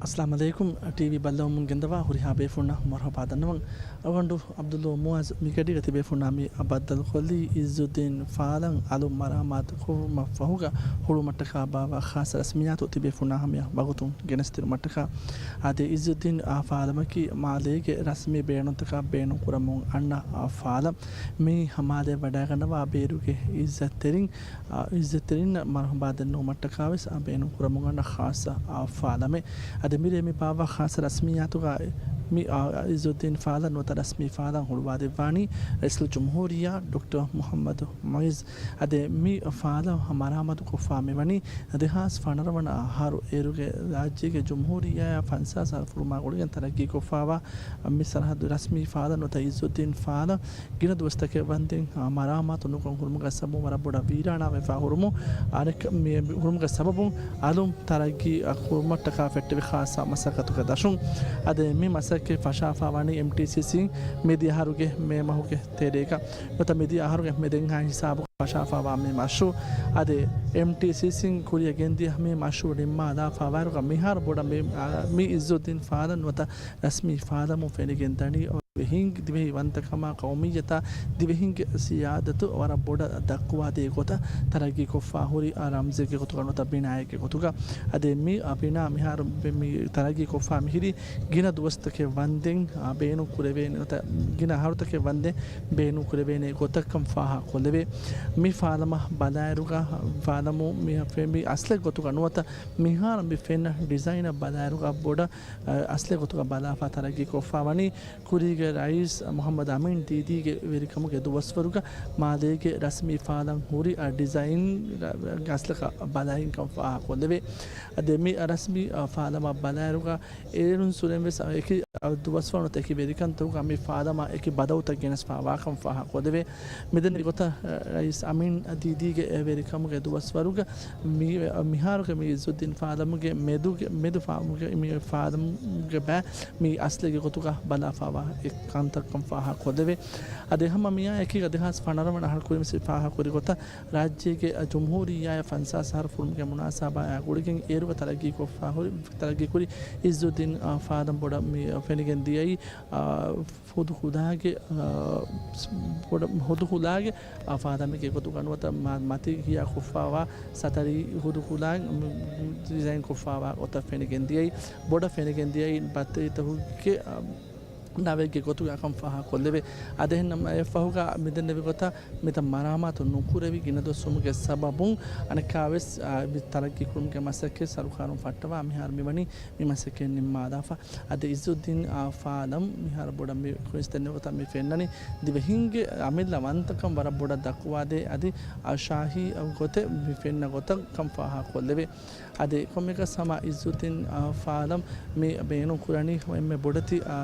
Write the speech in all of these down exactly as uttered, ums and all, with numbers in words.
އައްސަލާމު ޢަލައިކުމް. ޓީވީ ބައްލަވަމުން ގެންދަވާ ހުރިހާ ބޭފުޅުންނަށް މަރުޙަބާ ދަންނަވަން. އަޅުގަނޑު ޢަބްދުﷲ މުޢައްޒު މިގަޑީގަ ތިބޭފުޅުންނާ މި ބައްދަލުކޮށްލީ ޢިއްޒުއްދީން ފާލަން އަލުން މަރާމާތު ކުރުމަށް ފަހުގަ ހުޅުމަށްޓަކާ ބާއްވާ ޚާއްޞަ ރަސްމިއްޔާތު ތިބޭފުޅުންނާ ހަމަޔަށް ވަގުތުން ގެނެސްދިނުމަށްޓަކާ. އާދެ، ޢިއްޒުއްދީން އާ ފާލަމަކީ މާލޭގެ ރަސްމީ ބޭނުންތަކާ ބޭނުން ކުރަމުން އަންނަ އާ ފާލަން. މި މާލޭ ވަޑައިގަންނަވާ ބޭރުގެ ޢިއްޒަތްތެރިން އާ، އިއްޒަތްތެރިންނަށް މަރުޙަބާ ދެންނެވުމަށްޓަކާވެސް އާ ބޭނުން ކުރަމުން އަންނަ ޚާއްޞަ އާ ފާލަމެއް. އަދި މިރޭ މި ބާއްވާ ޚާއްޞަ ރަސްމިއްޔާތުގަ މި، އާ، ޢިއްޒުއްދީން ފާލަން ނުވަތަ ރަސްމީ ފާލަން ހުޅުވާދެއްވާނީ ރައީސުލްޖުމްހޫރިއްޔާ ޑޮކްޓަރ މުޙައްމަދު މުޢިއްޒު. އަދި މި ފާލަން މަރާމާތު ކޮށްފާ މިވަނީ ދެހާސް ފަނަރަ ވަނަ އަހަރު އޭރުގެ ރާއްޖޭގެ ޖުމްހޫރިއްޔާއާ ފަންސާސް އަހަރު ފުރުމާ ގުޅިގެން ތަރައްގީ ކޮށްފާވާ މި ސަރަހައްދު ރަސްމީ ފާލަން ނުވަތަ ޢިއްޒުއްދީން ފާލަން ގިނަ ދުވަސްތަކެއް ވަންދެން، އާ، މަރާމާތު ނުކޮށް ހުރުމުގެ ސަބަބުން ވަރަށް ބޮޑަށް ވީރާނާވެފާ ހުރުމުން، އަނެއް މި ހުރުމުގެ ސަބަބުން އަލުން ތަރައްގީ ކުރުމަށްޓަކާ ފެއްޓެވި ޚާއްޞަ މަސައްކަތުގެ ދަށުން. އަދި މި މަސައްކަތް ފަށާފާ ވަނީ އެމްޓީސީސީން މިދިޔަ އަހަރުގެ މޭ މަހުގެ ތެރޭގަ ނުވަތަ މިދިޔަ އަހަރުގެ މެދެންހާ ހިސާބު ފަށާފާވާ މި މަޝްރޫޢު. އަދި އެމްޓީސީސީން ކުރިއަށް ގެންދިޔަ މި މަޝްރޫޢު ނިންމާލާފާވާއިރުގަ މިހާރު ބޮޑަށް މި، އާ، މި ޢިއްޒުއްދީން ފާލަން ނުވަތަ ރަސްމީ ފާލަމުން ފެނިގެން ދަނީ ދިވެހިން، ދިވެހިވަންތަކަމާ ޤައުމިއްޔަތާ ދިވެހިންގެ ސިޔާދަތު ވަރަށް ބޮޑަށް ދައްކުވާދޭ ގޮތަށް ތަރައްގީ ކޮށްފާ ހުރި އާ ރަމްޒެއްގެ ގޮތުގަ ނުވަތަ ބިނާއެއްގެ ގޮތުގަ. އަދި މި އާ ބިނާ މިހާރު މި، މި ތަރައްގީ ކޮށްފާ މިހިރީ ގިނަ ދުވަސްތަކެއް ވަންދެން އާ ބޭނުން ކުރެވޭނެ ނުވަތަ ގިނަ އަހަރުތަކެއް ވަންދެން ބޭނުން ކުރެވޭނެ ގޮތަށް ކަން ފާހަގަ ކޮށްލެވޭ. މި ފާލަމަށް ބަލާއިރުގަ ފާލަމު މި ފެން މި އަސްލެއް ގޮތުގަ ނުވަތަ މިހާރު މި ފެންނަ ޑިޒައިނަށް ބަލާއިރުގަ ބޮޑަށް އަސްލެއް ގޮތުގަ ބަލާފާ ތަރައްގީ ކޮށްފާ ވަނީ ކުރީގެ ރައީސް މުޙައްމަދު އަމީން ދީދީގެ ވެރިކަމުގެ ދުވަސްވަރުގަ މާލޭގެ ރަސްމީ ފާލަން ހުރި އަ، ޑިޒައިން އަސްލަކަށް ބަލައިން ކަން ފާހަގަކޮށްލެވޭ. އަދި މި ރަސްމީ އަ، ފާލަމަށް ބަލާއިރުގަ އޭރުން ސުރެން ވެސް އެކި އަ، ދުވަސްވަރު ނުވަތަ އެކި ވެރިކަންތަކުގަ މި ފާލަމަށް އެކި ބަދަލުތައް ގެނެސްފާވާކަން ފާހަގަކޮށްލެވޭ. މިދެންނެވި ގޮތަށް ރައީސް އަމީން ދީދީގެ ވެރިކަމުގެ ދުވަސްވަރުގަ މި، މިހާރުގެ މި ޢިއްޒުއްދީން ފާލަމުގެ މެދުގެ، މެދު ފާމުގެ މި ފާލަމުގެ ބައި މި އަސްލެއްގެ ގޮތުގަ ބަލާފާވާ އެއް ކަންތައްކަން ފާހަގަކޮށްލެވޭ. އަދި ހަމަ މިއާ އެކީގަ ދެހާސް ފަނަރަ ވަނަ އަހަރު ކުރިން ވެސް ފާހަގަކުރި ގޮތަށް ރާއްޖޭގެ ޖުމްހޫރިއްޔާއަށް ފަންސާސް އަހަރު ފުރުމުގެ މުނާސަބާއާ ގުޅިގެން އޭރުގަ ތަރައްގީ ކޮށްފާ ހުރި، ތަރައްގީ ކުރި ޢިއްޒުއްދީން، އާ، ފާލަން ބޮޑަށް މި ފެނިގެން ދިޔައީ، އާ، ހުދު ހުލާގެ، އާ، ބޮޑަށް ހުދު ހުލާގެ، އާ، ފާލަމެއްގެ ގޮތުގަ ނުވަތަ މަ-، މަތި ހިޔާ ކޮށްފާވާ ސަތަރީ ހުދު ހުލާ ޑިޒައިން ކޮށްފާވާ ގޮތަށް ފެނިގެން ދިޔައީ، ބޮޑަށް ފެނިގެން ދިޔައީ ބަތައްތަކުގެ، އާ، ނަވެއްގެ ގޮތުގަ ކަން ފާހަގަކޮށްލެވޭ. އަދި އެހެންނަމަ އެއަށްފަހުގަ މިދެންނެވި ގޮތަށް މިތަން މަރާމާތު ނުކުރެވި ގިނަ ދުވަސްވުމުގެ ސަބަބުން އަނެއްކާވެސް، އާ، މި ތަރައްގީ ކުރުމުގެ މަސައްކަތް ސަރުކާރުން ފައްޓަވާ މިހާރު މިވަނީ މި މަސައްކަތް ނިންމާލާފަ. އަދި ޢިއްޒުއްދީން، އާ، ފާލަން މިހާރު ބޮޑަށް މި ކުރިންސް ދެންނެވި ގޮތަށް މި ފެންނަނީ ދިވެހިންގެ އަމިއްލަ ވަންތަކަން ވަރަށް ބޮޑަށް ދައްކުވާދޭ އަދި އާ ޝާހީ ގޮތެއް މި ފެންނަ ގޮތަށް ކަން ފާހަގަކޮށްލެވޭ. އަދި ކޮންމެއަކަސް ހަމަ ޢިއްޒުއްދީން، އާ، ފާލަން މި ބޭނުން ކުރަނީ އެންމެ ބޮޑެތި، އާ،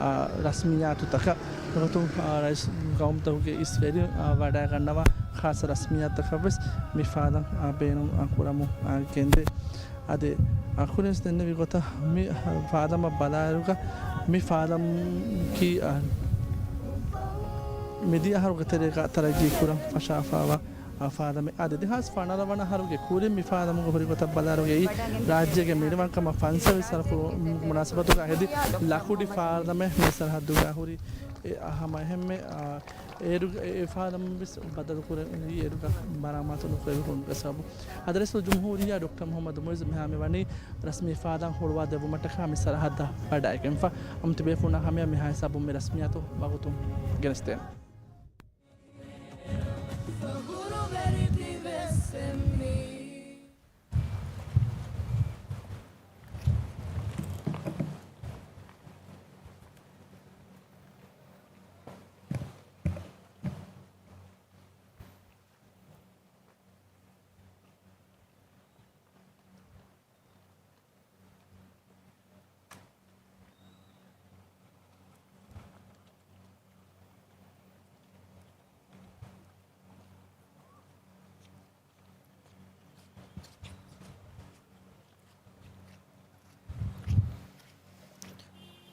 އާ، ރަސްމިއްޔާތުތަކަށް. އެގޮތުން، އާ، ރައީސް ގައުމުތަކުގެ އިސް ވެރިން، އާ، ވަޑައިގަންނަވާ ޚާއްޞަ ރަސްމިއްޔާތުތަކަށް ވެސް މި ފާލަން، އާ، ބޭނުން، އާ، ކުރަމުން، އާ، ގެންދޭ. އަދި އަ، ކުރިންސް ދެންނެވި ގޮތަށް މި ފާލަމަށް ބަލާއިރުގަ މި ފާލަމަކީ، އަ، މިދިޔަ އަހަރުގެ ތެރޭގަ ތަރައްގީ ކުރަން ފަށާފާވާ، އަ، ފާލަމެއް. އަދި ދެހާސް ފަނަރަ ވަނަ އަހަރުގެ ކުރިން މި ފާލަމުގެ ހުރި ގޮތަށް ބަލާއިރުގައި ރާއްޖޭގެ މިނިވަންކަމަށް ފަންސަވީސް ސަރަފު މުނާސަބަތުގަ ހެދި ލަކުޑި ފާލަމެއް މި ސަރަހައްދުގަ ހުރި އެ ހަމަ އެހެންމެ، އާ، އޭރުގަ އެ ފާލަމް ވެސް ބަދަލު ކުރެވި އޭރުގަ މަރާމާތު ނުކުރެވި ހުރުމުގެ ސަބަބުން. އަދި ރައީސުލްޖުމްހޫރިއްޔާ ޑޮކްޓަރ މުޙައްމަދު މުޢިއްޒު މިހާ މިވަނީ ރަސްމީ ފާލަން ހުޅުވާ ދެއްވުމަށްޓަކާ މި ސަރަހައްދަށް ވަޑައިގެންފަ. އަމް ތިބޭފުޅުންނާ ހަމަޔަށް މިހާ ހިސާބުން މި ރަސްމިއްޔާތު ވަގުތުން ގެނެސްދޭނެ.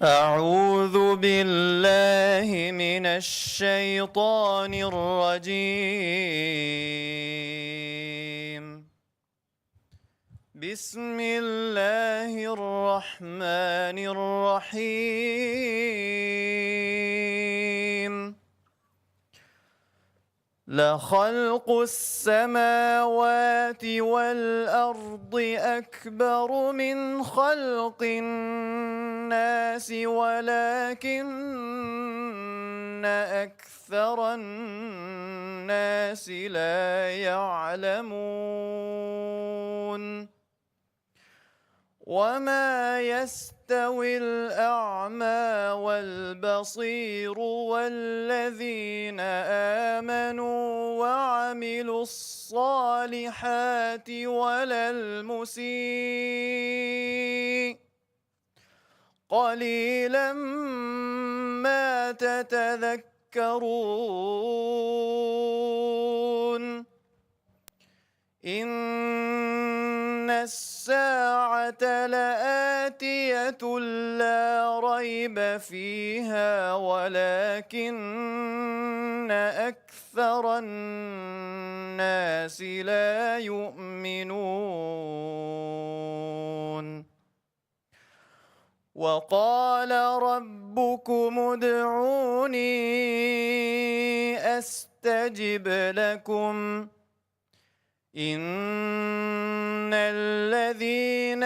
أعوذ بالله من الشيطان الرجيم. بسم الله الرحمن الرحيم. لخلق السماوات والأرض أكبر من خلق الناس ولكن أكثر الناس لا يعلمون. وما يستوي الأعمى والبصير والذين آمنوا وعملوا الصالحات ولا المسيء قليلا ما تتذكرون. إن الساعة لآتية لا ريب فيها ولكن أكثر الناس لا يؤمنون. وقال ربكم ادعوني أستجب لكم. إن الذين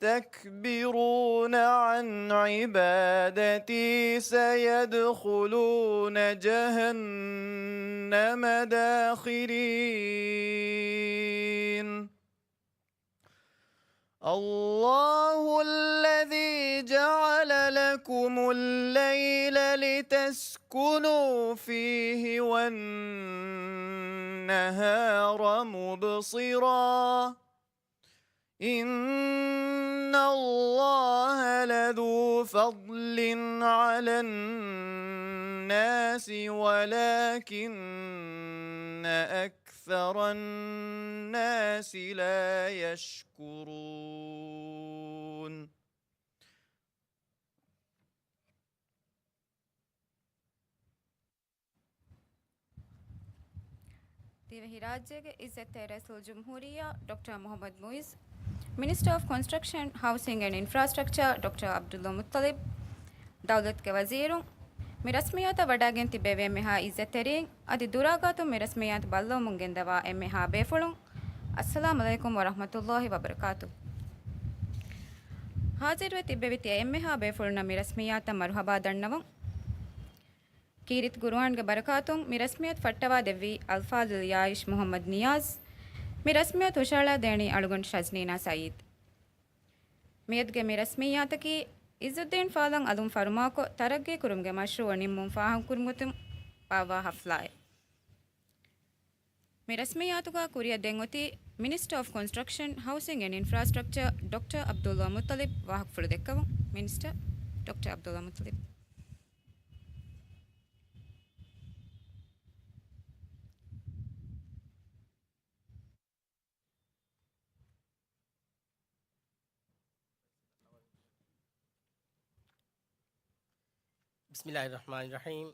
يستكبرون عن عبادتي سيدخلون جهنم داخرين. الله الذي جعل لكم الليل لتسكنوا فيه والنهار مبصرا. إن الله لذو فضل على الناس ولكن أكثر الناس لا يشكرون. ދިވެހިރާއްޖޭގެ އިއްޒަތްތެރި ރައީސުލްޖުމްހޫރިއްޔާ ޑޮކްޓަރ މުޙައްމަދު މުޢިއްޒު، މިނިސްޓަރ އޮފް ކޮންސްޓްރަކްޝަން، ހައުސިން އެންޑް އިންފްރާސްޓްރަކްޗަރ ޑޮކްޓަރ ޢަބްދުﷲ މުއްޠަލިބް، ދައުލަތުގެ ވަޒީރުން، މި ރަސްމިއްޔާތަށް ވަޑައިގެން ތިއްބެވި އެންމެހާ އިއްޒަތްތެރީން އަދި ދުރާގާތުން މި ރަސްމިއްޔާތު ބައްލަވަމުން ގެންދަވާ އެންމެހާ ބޭފުޅުން، އައްސަލާމު ޢަލައިކުމް ވަރަޙްމަތުﷲ ވަބަރަކާތު. ހާޒިރުވެ ތިއްބެވި ތިޔަ އެންމެހާ ބޭފުޅުންނަށް މި ރަސްމިއްޔާތަށް މަރުޙަބާ ދަންނަވަން. ކީރިތި ޤުރުއާންގެ ބަރަކާތުން މި ރަސްމިއްޔާތު ފައްޓަވާ ދެއްވީ އަލްފާޟިލް ޔާއިޝް މުޙައްމަދު ނިޔާޒް. މި ރަސްމިއްޔާތު ހުށަހަޅާ ދޭނީ އަޅުގަނޑު ޝަޒްނީނާ ސައީދު. މިއަދުގެ މި ރަސްމިއްޔާތަކީ އިއްޒުއްދީން ފާލަން އަލުން ފަރުމާކޮށް، ތަރައްގީ ކުރުމުގެ މަޝްރޫޢު ނިންމުން ފާހަގަކުރުމުގެ ގޮތުން ބާއްވާ ޙަފްލާއެއް. މި ރަސްމިއްޔާތުގަ ކުރިއަށް ދޭން އޮތީ މިނިސްޓަރ އޮފް ކޮންސްޓްރަކްޝަން، ހައުސިން އެންޑް އިންފްރާސްޓްރަކްޗަރ ޑޮކްޓަރ ޢަބްދުﷲ މުއްޠަލިބް. ވާހަކަފުޅު ދެއްކަވަން މިނިސްޓަރ ޑޮކްޓަރ ޢަބްދުﷲ މުއްޠަލިބް. ބިސްމިއްލާހި ރަޙްމާނި ރަޙީމް.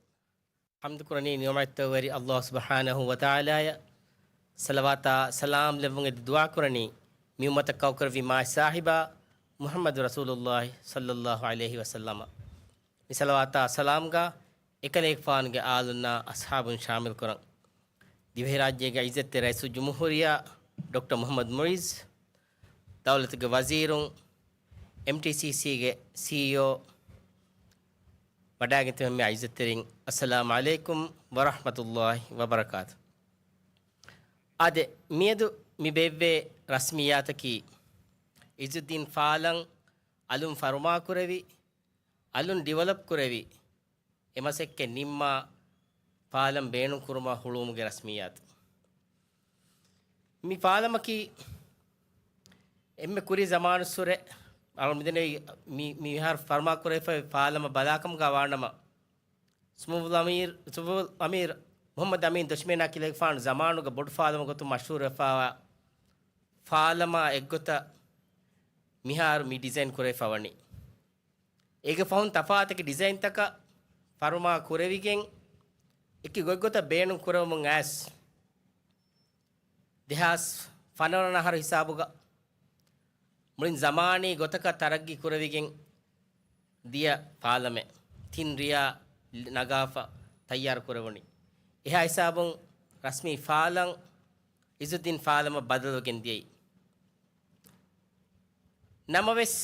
ޙަމްދު ކުރަނީ ނިޢުމަތްތައް ވެރި ﷲ ސުބްޙާނަހޫ ވަތަޢާލާއަށް. ޞަލަވާތާ ސަލާމް ލެއްވުން އެދި ދުޢާ ކުރަނީ މި އުއްމަތަށް ކައުކުރެއްވި މާތް ސާހިބާ މުޙައްމަދު ރަސޫލުﷲ ޞައްލައްލާހު ޢަލައިހި ވަސައްލަމަ. މި ޞަލަވާތާ ސަލާމްގަ އެކަލޭގެފާނުގެ އާލުންނާ އަޞްޙާބުން ޝާމިލް ކުރަން. ދިވެހިރާއްޖޭގެ އިއްޒަތްތެރި ރައީސުލްޖުމްހޫރިއްޔާ ޑޮކްޓަރ މުޙައްމަދު މުޢިއްޒު، ދައުލަތުގެ ވަޒީރުން، އެމްޓީސީސީގެ ސީއީއޯ، ވަޑައިގެން ތިބެ މި އިއްޒަތްތެރިން، އައްސަލާމު ޢަލައިކުމް ވަރަޙްމަތުﷲ ވަބަރަކާތު. އާދެ، މިއަދު މި ބޭއްވޭ ރަސްމިއްޔާތަކީ އިއްޒުއްދީން ފާލަން އަލުން ފަރުމާކުރެވި، އަލުން ޑިވެލޮޕް ކުރެވި، އެ މަސައްކަތް ނިންމާ، ފާލަން ބޭނުން ކުރުމަށް ހުޅުވުމުގެ ރަސްމިއްޔާތު. މި ފާލަމަކީ އެންމެ ކުރީ ޒަމާނުއްސުރެ އަޅުގަނޑު މިދެންނެވި މި، މިހާރު ފަރުމާކުރެވިފައި ފާލަމަށް ބަލާކަމުގަ ވާނަމަ، ސުމޫލް އަމީރު، ސުމޫލް އަމީރު މުޙައްމަދު އަމީން ދޮށިމޭނާ ކިލައިގެފާނު ޒަމާނުގެ ބޮޑު ފާލަމުގެ ގޮތުން މަޝްހޫރުވެފައިވާ ފާލަމާ އެއްގޮތަށް މިހާރު މި ޑިޒައިން ކުރެވިފައިވަނީ. އޭގެ ފަހުން ތަފާތު އެކި ޑިޒައިންތަކަށް ފަރުމާ ކުރެވިގެން، އެކި ގޮތްގޮތަށް ބޭނުން ކުރެވެމުން އައިސް، ދެހާސް ފަނަރަ އަހަރު ހިސާބުގަ މުޅިން ޒަމާނީ ގޮތަކަށް ތަރައްގީ ކުރެވިގެން ދިޔަ ފާލަމެއް. ތިން ރިޔާ ނަގާފަ ތައްޔާރު ކުރެވުނީ. އެހާ ހިސާބުން ރަސްމީ ފާލަން އިޒުއްދީން ފާލަމަށް ބަދަލުވެގެން ދިޔައީ. ނަމަވެސް،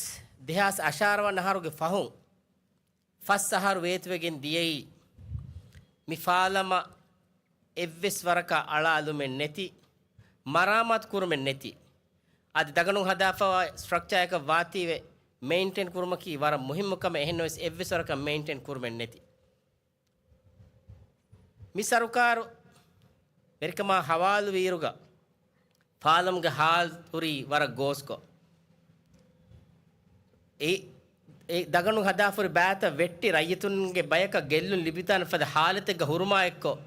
ދެހާސް އަށާރަ ވަނަ އަހަރުގެ ފަހުން ފަސް އަހަރު ވޭތުވެގެން ދިޔައީ، މި ފާލަމަށް އެއްވެސް ވަރަކަށް އަޅާލުމެއް ނެތި، މަރާމާތު ކުރުމެއް ނެތި. އަދި ދަގަނޑުން ހަދާފަވާ ސްޓްރަކްޗާއަކަށް ވާތީވެ މެއިންޓެން ކުރުމަކީ ވަރަށް މުހިއްމު ކަމެއް. އެހެންނަމަވެސް، އެއްވެސް ވަރަކަށް މެއިންޓެން ކުރުމެއް ނެތި. މި ސަރުކާރު ވެރިކަމާ ހަވާލުވިއިރުގަ، ފާލަމުގެ ހާލު ހުރީ ވަރަށް ގޯސްކޮށް. އެ، އެ ދަގަނޑު ހަދާފަހުރި ބައިތައް ވެއްޓި ރައްޔިތުންގެ ބަޔަކަށް ގެއްލުން ލިބިދާނެ ފަދަ ހާލަތެއްގަ ހުރުމާ އެއްކޮށް،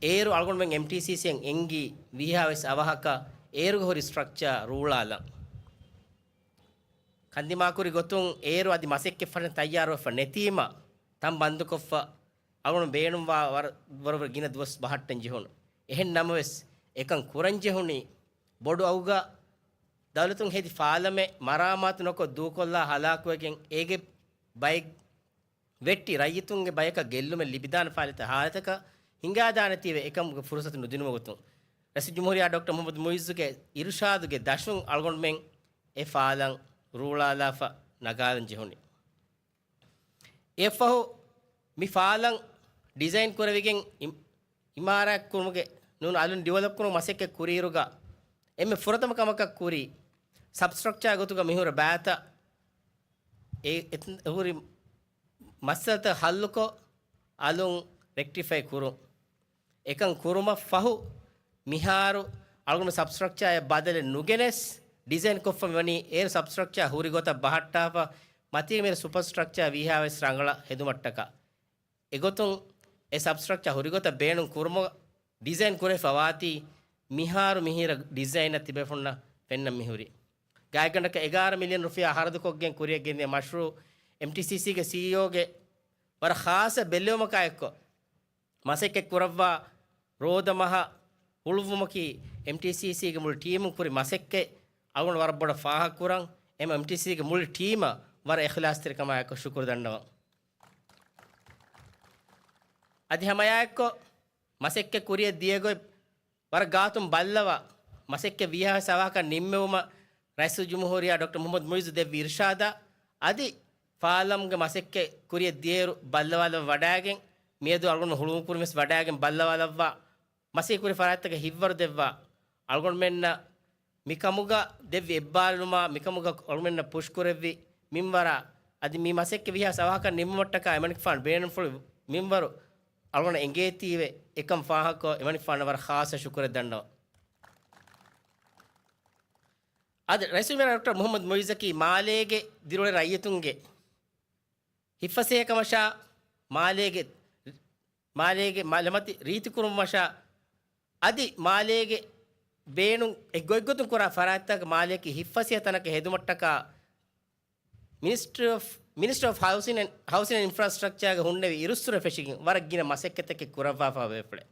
އޭރު އަޅުގަނޑުމެން އެމްޓީސީސީއަށް އެންގި ވީހާވެސް އަވަހަކަށް އޭރުގަ ހުރި ސްޓްރަކްޗާ ރޫޅާލަން. ކަންދިމާކުރި ގޮތުން އޭރު އަދި މަސައްކަތް ފަށަން ތައްޔާރުވެފަ ނެތީމަ، ތަން ބަންދުކޮށްފަ، އަޅުގަނޑު ބޭނުންވާ ވަރަ-، ވަރަށް ގިނަ ދުވަސް ބަހައްޓަން ޖެހުނު. އެހެން ނަމަވެސް، އެކަން ކުރަން ޖެހުނީ ބޮޑު އަގުގަ ދައުލަތުން ހެދި ފާލަމެއް މަރާމާތު ނުކޮށް ދޫކޮށްލާ ހަލާކުވެގެން، އޭގެ ބައެއް ވެއްޓި ރައްޔިތުންގެ ބަޔަކަށް ގެއްލުމެއް ލިބިދާނެ ފާލިތަ ހާލަތަކަށް ހިނގާދާނެތީވެ އެކަމުގެ ފުރުސަތު ނުދިނުމުގޮތުން، ރައީސުލްޖުމްހޫރިއްޔާ ޑޮކްޓަރ މުހައްމަދު މުއިއްޒުގެ އިރުޝާދުގެ ދަށުން އަޅުގަނޑުމެން އެ ފާލަން ރޫޅާލާފަ ނަގާލަން ޖެހުނީ. އެއަށްފަހު މި ފާލަން ޑިޒައިން ކުރެވިގެން އި-، އިމާރާތް ކުރުމުގެ ނޫން އަލުން ޑިވެލޮޕް ކުރުމުގެ މަސައްކަތް ކުރިއިރުގަ، އެންމެ ފުރަތަމަ ކަމަކަށް ކުރީ ސަބްސްޓްރަކްޗާ ގޮތުގަ މިހުރި ބައިތައް އެ އެތަން ހުރި މައްސަލަތައް ހައްލުކޮށް، އަލުން ރެކްޓިފައި ކުރުން. އެކަން ކުރުމަށް ފަހު، މިހާރު އަޅުގަނޑު ސަބްސްޓްރަކްޗާއަށް ބަދަލެއް ނުގެނެސް، ޑިޒައިން ކޮށްފަ މިވަނީ އޭރު ސަބްސްޓްރަކްޗާ ހުރި ގޮތަށް ބަހައްޓާފަ، މަތީގަ މިރަށް ސުޕަރ ސްޓްރަކްޗާ ވީހާވެސް ރަނގަޅަށް ހެދުމަށްޓަކާ. އެގޮތުން އެ ސަބްސްޓްރަކްޗާ ހުރި ގޮތަށް ބޭނުން ކުރުމަށް ޑިޒައިން ކުރެފަ ވާތީ، މިހާރު މިހިރަ ޑިޒައިނަށް ތިބޭފުޅުންނަށް ފެންނަން މިހުރީ. ގާތްގަނޑަކަށް އެގާރަ މިލިއަން ރުފިޔާ ހަރަދުކޮށްގެން ކުރިއަށް ގެންދިޔަ މަޝްރޫއު އެމްޓީސީސީގެ ސީއީއޯގެ ވަރަށް ޚާއްޞަ ބެއްލެވުމަކާ އެއްކޮށް، މަސައްކަތް ކުރައްވާ ރޯދަ މަހަށް ހުޅުވުމަކީ، އެމްޓީސީސީގެ މުޅި ޓީމުން ކުރި މަސައްކަތް އަޅުގަނޑު ވަރަށް ބޮޑަށް ފާހަގަކުރަން. އެމް، އެމްޓީސީގެ މުޅި ޓީމަށް ވަރަށް އިޚްލާޞްތެރިކަމާއެކު ޝުކުރު ދަންނަވަން. އަދި ހަމައާއެއްކޮށް، މަސައްކަތް ކުރިއަށް ދިޔަގޮތް ވަރަށް ގާތުން ބައްލަވާ، މަސައްކަތް ވީހާވެސް އަވަހަކަށް ނިންމެވުމަށް ރައީސުލްޖުމްހޫރިއްޔާ ޑޮކްޓަރ މުހައްމަދު މުއިއްޒު ދެއްވި އިރުޝާދާ އަދި ފާލަމްގެ މަސައްކަތް ކުރިއަށް ދިޔައިރު ބައްލަވާލައްވަ ވަޑައިގެން، މިއަދު އަޅުގަނޑު ހުޅުވުމުން ކުރިން ވެސް ވަޑައިގެން ބައްލަވާލައްވާ، މަސައްކަތް ކުރި ފަރާތްތަކަށް ހިތްވަރު ދެއްވާ، އަޅުގަނޑުމެންނަށް މިކަމުގަ ދެއްވި އެއްބާރުލުމާ، މިކަމުގަ އަޅުގަނޑުމެންނަށް ޕުޝް ކުރެއްވި މިންވަރާ، އަދި މި މަސައްކަތް ވީހާވެސް އަވަހަކަށް ނިންމުމަށްޓަކާ އެމަނިކުފާނު ބޭނުންފުޅު މިންވަރު އަޅުގަނޑަށް އެނގޭތީވެ، އެކަން ފާހަގަކޮށް، އެމަނިކުފާނަށް ވަރަށް ޚާއްޞަ ޝުކުރެއް ދަންނަވަން. އަދި ރައީސުލްއުލްމާ ޑޮކްޓަރ މުހައްމަދު މުއިއްޒަކީ މާލޭގެ ދިރިއުޅޭ ރައްޔިތުންގެ ހިތްފަސޭހަކަމަށާ، މާލޭގެ، މާލޭގެ މަ-، މަލަމަތި ރީތިކުރުމަށާ، އަދި މާލޭގެ ބޭނުން އެއް ގޮތްގޮތުން ކުރާ ފަރާތްތަކަށް މާލޭގެ ހިތްފަސޭހަ ތަނަކަށް ހެދުމަށްޓަކާ މިނިސްޓްރީ އޮފް، މިނިސްޓްރީ އޮފް ހައުސިން އެންޑް، ހައުސިން އެންޑް އިންފްރާސްޓްރަކްޗާގެ ހުންނެވި އިރުއްސުރެ ފެށިގެން ވަރަށް ގިނަ މަސައްކަތްތަކެއް ކުރައްވާފަ ވޭފުޅެއް.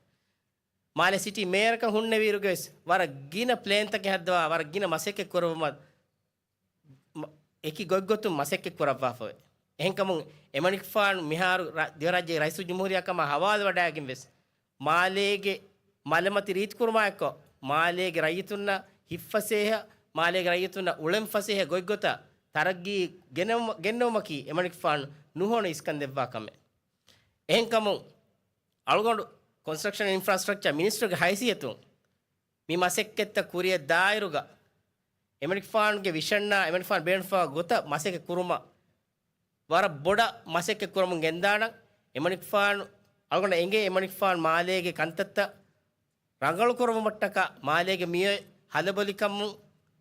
މާލެ ސިޓީ މޭޔަރަކަށް ހުންނެވިއިރުގެވެސް ވަރަށް ގިނަ ޕްލޭންތަކެއް ހައްދަވާ، ވަރަށް ގިނަ މަސައްކަތް ކުރައްވުމަށް މަ-، އެކި ގޮތްގޮތުން މަސައްކަތް ކުރައްވާފަވޭ. އެހެންކަމުން އެމަނިކުފާނު މިހާރު ރަ-، ދިވެހިރާއްޖޭގެ ރައީސުލްޖުމްހޫރިއްޔާ ކަމަށް ހަވާލުވަޑައިގެން ވެސް، މާލޭގެ މަލަމަތި ރީތިކުރުމާއެއްކޮށް، މާލޭގެ ރައްޔިތުންނަށް ހިތްފަސޭހަ، މާލޭގެ ރައްޔިތުންނަށް އުޅެން ފަސޭހަ ގޮތްގޮތަށް ތަރައްގީ ގެނެވުމަ-، ގެންނެވުމަކީ އެމަނިކުފާނު ނުހޯނު އިސްކަން ދެއްވާ ކަމެއް. އެހެންކަމުން، އަޅުގަނޑު ކޮންސްޓްރަކްޝަން އިންފްރާސްޓްރަކްޗަރ މިނިސްޓަރުގެ ހައިސިއްޔަތުން މި މަސައްކަތްތައް ކުރިއަށް ދާއިރުގަ، އެމަނިކުފާނުގެ ވިޝަންއާ އެމަނިކުފާނު ބޭނުންފަވާ ގޮތަށް މަސައްކަތް ކުރުމަށް ވަރަށް ބޮޑަށް މަސައްކަތް ކުރަމުން ގެންދާނަން. އެމަނިކުފާނު އަޅުގަނޑަށް އެނގޭ އެމަނިކުފާނު މާލޭގެ ކަންތައްތައް ރަނގަޅު ކުރައްވުމަށްޓަކާ، މާލޭގެ މިއޮތް ހަލަބޮލިކަމުން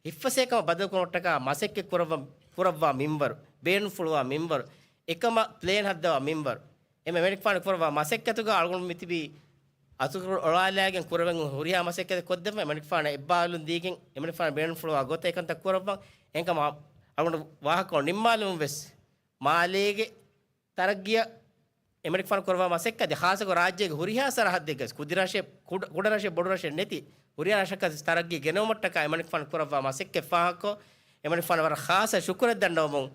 ހިތްފަސޭހަކަމަށް ބަދަލު ކުރުމަށްޓަކާ މަސައްކަތް ކުރައްވަ-، ކުރައްވާ މިންވަރު، ބޭނުންފުޅުވާ މިންވަރު، އެކަމަށް ޕްލޭން ހައްދަވާ މިންވަރު. އެމަ އެމަނިކުފާނު ކުރައްވާ މަސައްކަތުގަ އަޅުގަނޑު މިތިބީ އަތުކޮޅު އޮޅާލާގެން ކުރެވެން ހުރިހާ މަސައްކަތެއް ކޮށްދެއްވަން، އެމަނިކުފާނަށް އެއްބާރުލުން ދީގެން އެމަނިކުފާނަށް ބޭނުންފުޅުވާ ގޮތަށް އެކަންތައް ކުރައްވަން. އެހެންކަމުން އަޅުގަނޑު ވާހަކަ ނިންމާލުމުން ވެސް މާލޭގެ ތަރައްގީއަށް އެމަނިކުފާނު ކުރައްވާ މަސައްކަތް އަދި ޚާއްޞަކޮށް ރާއްޖޭގެ ހުރިހާ ސަރަހައްދެއްގަ ކުދި ރަށެއް، ކުޑަ، ކުޑަ ރަށެއް، ބޮޑު ރަށެއް ނެތި ހުރިހާ ރަށަކަށް ތަރައްގީ ގެނައުމަށްޓަކާ އެމަނިކުފާނު ކުރައްވާ މަސައްކަތް ފާހަގަކޮށް، އެމަނިކުފާނަށް ވަރަށް ޚާއްޞަ ޝުކުރެއް ދަންނަވަމުން،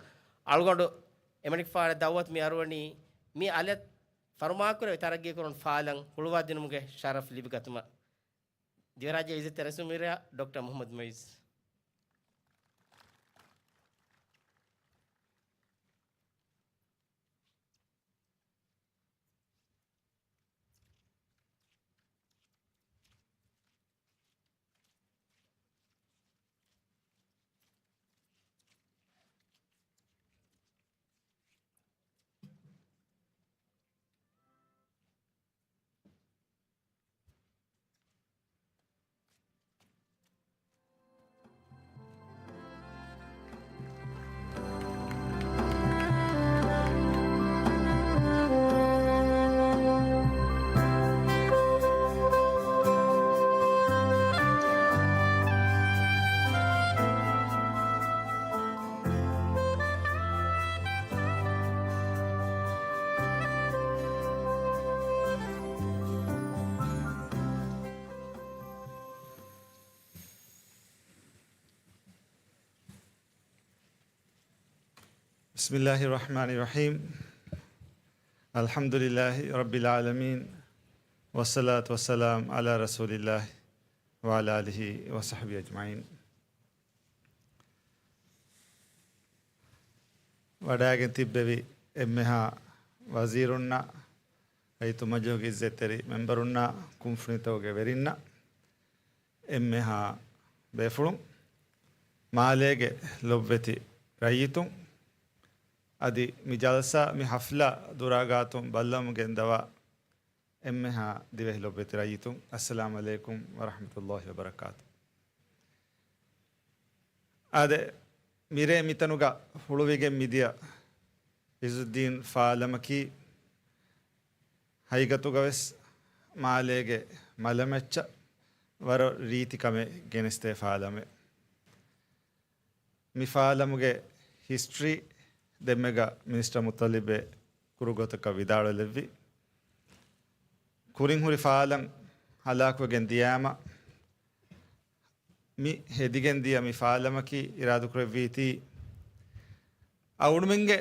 އަޅުގަނޑު އެމަނިކުފާނަށް ދައުވަތު މި އަރުވަނީ މި އަލަށް ފަރުމާކުރެވި ތަރައްގީކުރުން ފާލަން ހުޅުވާދިނުމުގެ ޝަރަފް ލިބިގަތުމަށް. ދިވެހިރާއްޖޭގެ އިއްޒަތްތެރި ރައީސުލްޖުމްހޫރިއްޔާ ޑޮކްޓަރ މުޙައްމަދު މުޢިއްޒު. بسم الله الرحمن الرحيم. الحمد لله رب العالمين. والصلاة والسلام على رسول الله وعلى آله وصحبه أجمعين. ވަޑައިގެން ތިއްބެވި އެންމެހާ ވަޒީރުންނަށް، ރައްޔިތު މަޖިލީހުގެ އިއްޒަތްތެރި މެމްބަރުންނަށް، ކުންފުނިތަކުގެ ވެރިންނަށް، އެންމެހާ ބޭފުޅުން، މާލޭގެ ލޮބުވެތި ރައްޔިތުން، އަދި މި ޖަލްސާ، މި ޙަފްލާ ދުރާގާތުން ބައްލަވަމުން ގެންދަވާ އެންމެހާ ދިވެހި ލޮބުވެތި ރައްޔިތުން، އައްސަލާމު ޢަލައިކުމް ވަރަޙްމަތުﷲި ވަބަރަކާތު. އާދެ، މިރޭ މިތަނުގަ ހުޅުވިގެން މިދިޔަ ޢިއްޒުއްދީން ފާލަމަކީ، ހަގީގަތުގަވެސް މާލޭގެ މަލަމެއްޗަށް ވަރަށް ރީތި ކަމެއް ގެނެސްދޭ ފާލަމެއް. މި ފާލަމުގެ ހިސްޓްރީ ދެންމެގަ މިނިސްޓަރ މުތައްލިބެއް ކުރު ގޮތަކަށް ވިދާޅުވެލެއްވި. ކުރިން ހުރި ފާލަން ހަލާކުވެގެން ދިޔާމަ، މި ހެދިގެން ދިޔަ މި ފާލަމަކީ އިރާދަކުރެއްވީތީ، އަޅުގަނޑުމެންގެ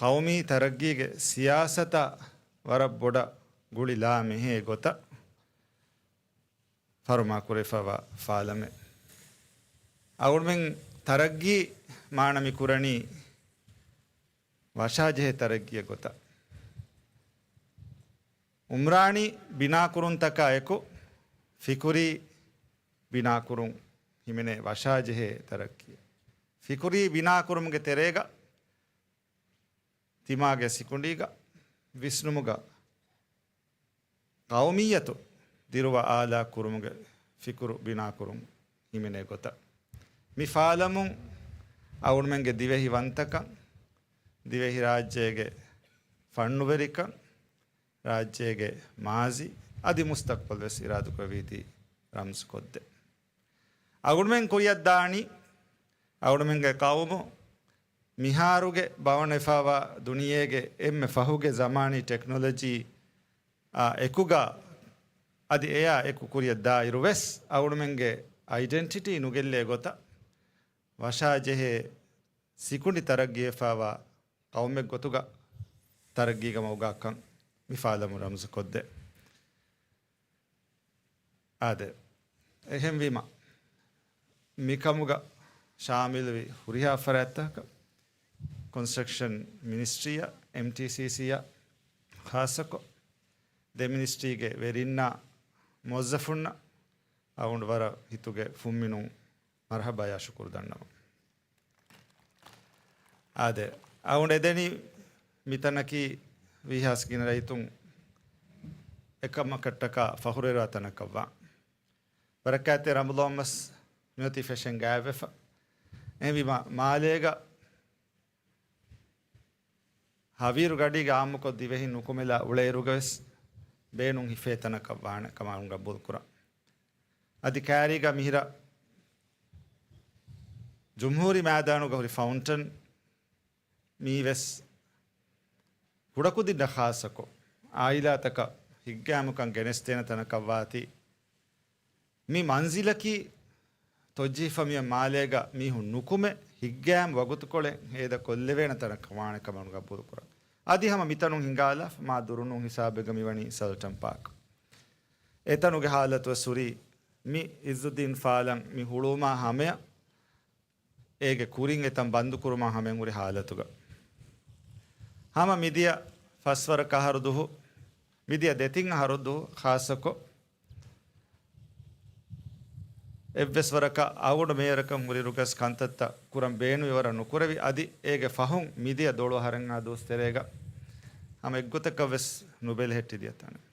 ޤައުމީ ތަރައްގީގެ ސިޔާސަތަށް ވަރަށް ބޮޑަށް ގުޅި ލާމެހޭ ގޮތަށް ފަރުމާކުރެވިފައިވާ ފާލަމެއް. އަޅުގަނޑުމެން ތަރައްގީ މާނަ މި ކުރަނީ ވަށާޖެހޭ ތަރައްގީއެއް ގޮތަށް. އުމްރާނީ ބިނާކުރުންތަކާ އެކު، ފިކުރީ ބިނާކުރުން ހިމެނޭ ވަށާޖެހޭ ތަރައްގީ. ފިކުރީ ބިނާކުރުމުގެ ތެރޭގަ، ތިމާގެ ސިކުނޑީގަ، ވިސްނުމުގަ، ޤައުމިއްޔަތު ދިރުވަ އާލާ ކުރުމުގެ ފިކުރު ބިނާކުރުން ހިމެނޭ ގޮތަށް، މި ފާލަމުން އަޅުގަނޑުމެންގެ ދިވެހި ވަންތަކަން، ދިވެހިރާއްޖޭގެ ފަންނުވެރިކަން، ރާއްޖޭގެ މާޒީ އަދި މުސްތަޤްބަލް ވެސް އިރާދަކުރެއްވީތީ ރަމްޒުކޮށްދޭ. އަޅުގަނޑުމެން ކުރިއަށްދާނީ، އަޅުގަނޑުމެންގެ ޤައުމު މިހާރުގެ ބަވަންވެފައިވާ ދުނިޔޭގެ އެންމެ ފަހުގެ ޒަމާނީ ޓެކްނޮލޮޖީ އާ އެކުގަ އަދި އެޔާ އެކު ކުރިއަށް ދާއިރު ވެސް އަޅުގަނޑުމެންގެ އައިޑެންޓިޓީ ނުގެއްލޭ ގޮތަށް ވަށާޖެހޭ ސިކުނޑި ތަރައްގީވެފައިވާ ޤައުމެއް ގޮތުގަ ތަރައްގީގަ މަގުގަކަން މި ފާލަމުން ރަމްޒުކޮށްދޭ. އާދެ، އެހެންވީމަ، މިކަމުގަ ޝާމިލުވި ހުރިހާ ފަރާތްތަކަކަށް، ކޮންސްޓްރަކްޝަން މިނިސްޓްރީއަށް، އެމްޓީސީސީއަށް ޚާއްޞަކޮށް، ދެ މިނިސްޓްރީގެ ވެރިންނާ މުވައްޒަފުންނަށް އަޅުގަނޑު ވަރަށް ހިތުގެ ފުންމިނުން މަރުޙަބާޔާ ޝުކުރު ދަންނަވަން. އާދެ، އަޅުގަނޑު އެދެނީ މިތަނަކީ ވީހާސް ގިނަ ރައްޔިތުން އެކަމަކަށްޓަކާ ފަޚުރުވެރިވާ ތަނަކަށްވާން. ބަރަކާތްތެރި ރަމަޟާން މަސް މިއޮތީ ފެށެން ގާތްވެފަ. އެހެންވީމަ، މާލޭގަ ހަވީރު ގަޑީގެ އާއްމުކޮށް ދިވެހިން ނުކުމެލާ އުޅޭއިރުގަވެސް ބޭނުން ހިފޭ ތަނަކަށް ވާނެ ކަމަށް ގަބޫލުކުރަން. އަދި ކައިރީގަ މިހިރަ ޖުމްހޫރީ މައިދާނުގަ ހުރި ފައުންޓަން މީވެސް ކުޑަކުދިންނަށް ޚާއްޞަކޮށް، އާއިލާތަކަށް ހިތްގައިމުކަން ގެނެސްދޭނެ ތަނަކަށްވާތީ، މި މަންޒިލަކީ ތޮއްޖީފަ މިއަށް މާލޭގަ މީހުން ނުކުމެ، ހިތްގައިމު ވަގުތުކޮޅެއް ހޭދަ ކޮށްލެވޭނެ ތަނަކަށް ވާނެ ކަމަށް ގަބޫލު ކުރަން. އަދި ހަމަ މިތަނުން ހިނގާލާފަ މާ ދުރުނޫން ހިސާބެއްގަ މިވަނީ ސަލްޓަން ޕާކް. އެތަނުގެ ހާލަތުވެސް ހުރީ މި އިއްޒުއްދީން ފާލަން މި ހުޅުވުމާ ހަމަޔަށް އޭގެ ކުރިން އެތަން ބަންދުކުރުމާ ހަމަޔަށް ހުރި ހާލަތުގަ. ހަމަ މިދިޔަ ފަސްވަރަކަށް އަހަރު ދުހު، މިދިޔަ ދެތިން އަހަރު ދުހު ޚާއްޞަކޮށް، އެއްވެސް ވަރަކަށް އަޅުގަނޑު މޭޔަރަކަށް ހުރިއިރުގަސް ކަންތައްތައް ކުރަން ބޭނުމި ވަރަށް ނުކުރެވި، އަދި އޭގެ ފަހުން މިދިޔަ ދޮޅު އަހަރެއްހާ ދުވަސް ތެރޭގަ ހަމަ އެއްގޮތަކަށްވެސް ނުބެލެހެއްޓި ދިޔަ ތަނެއް.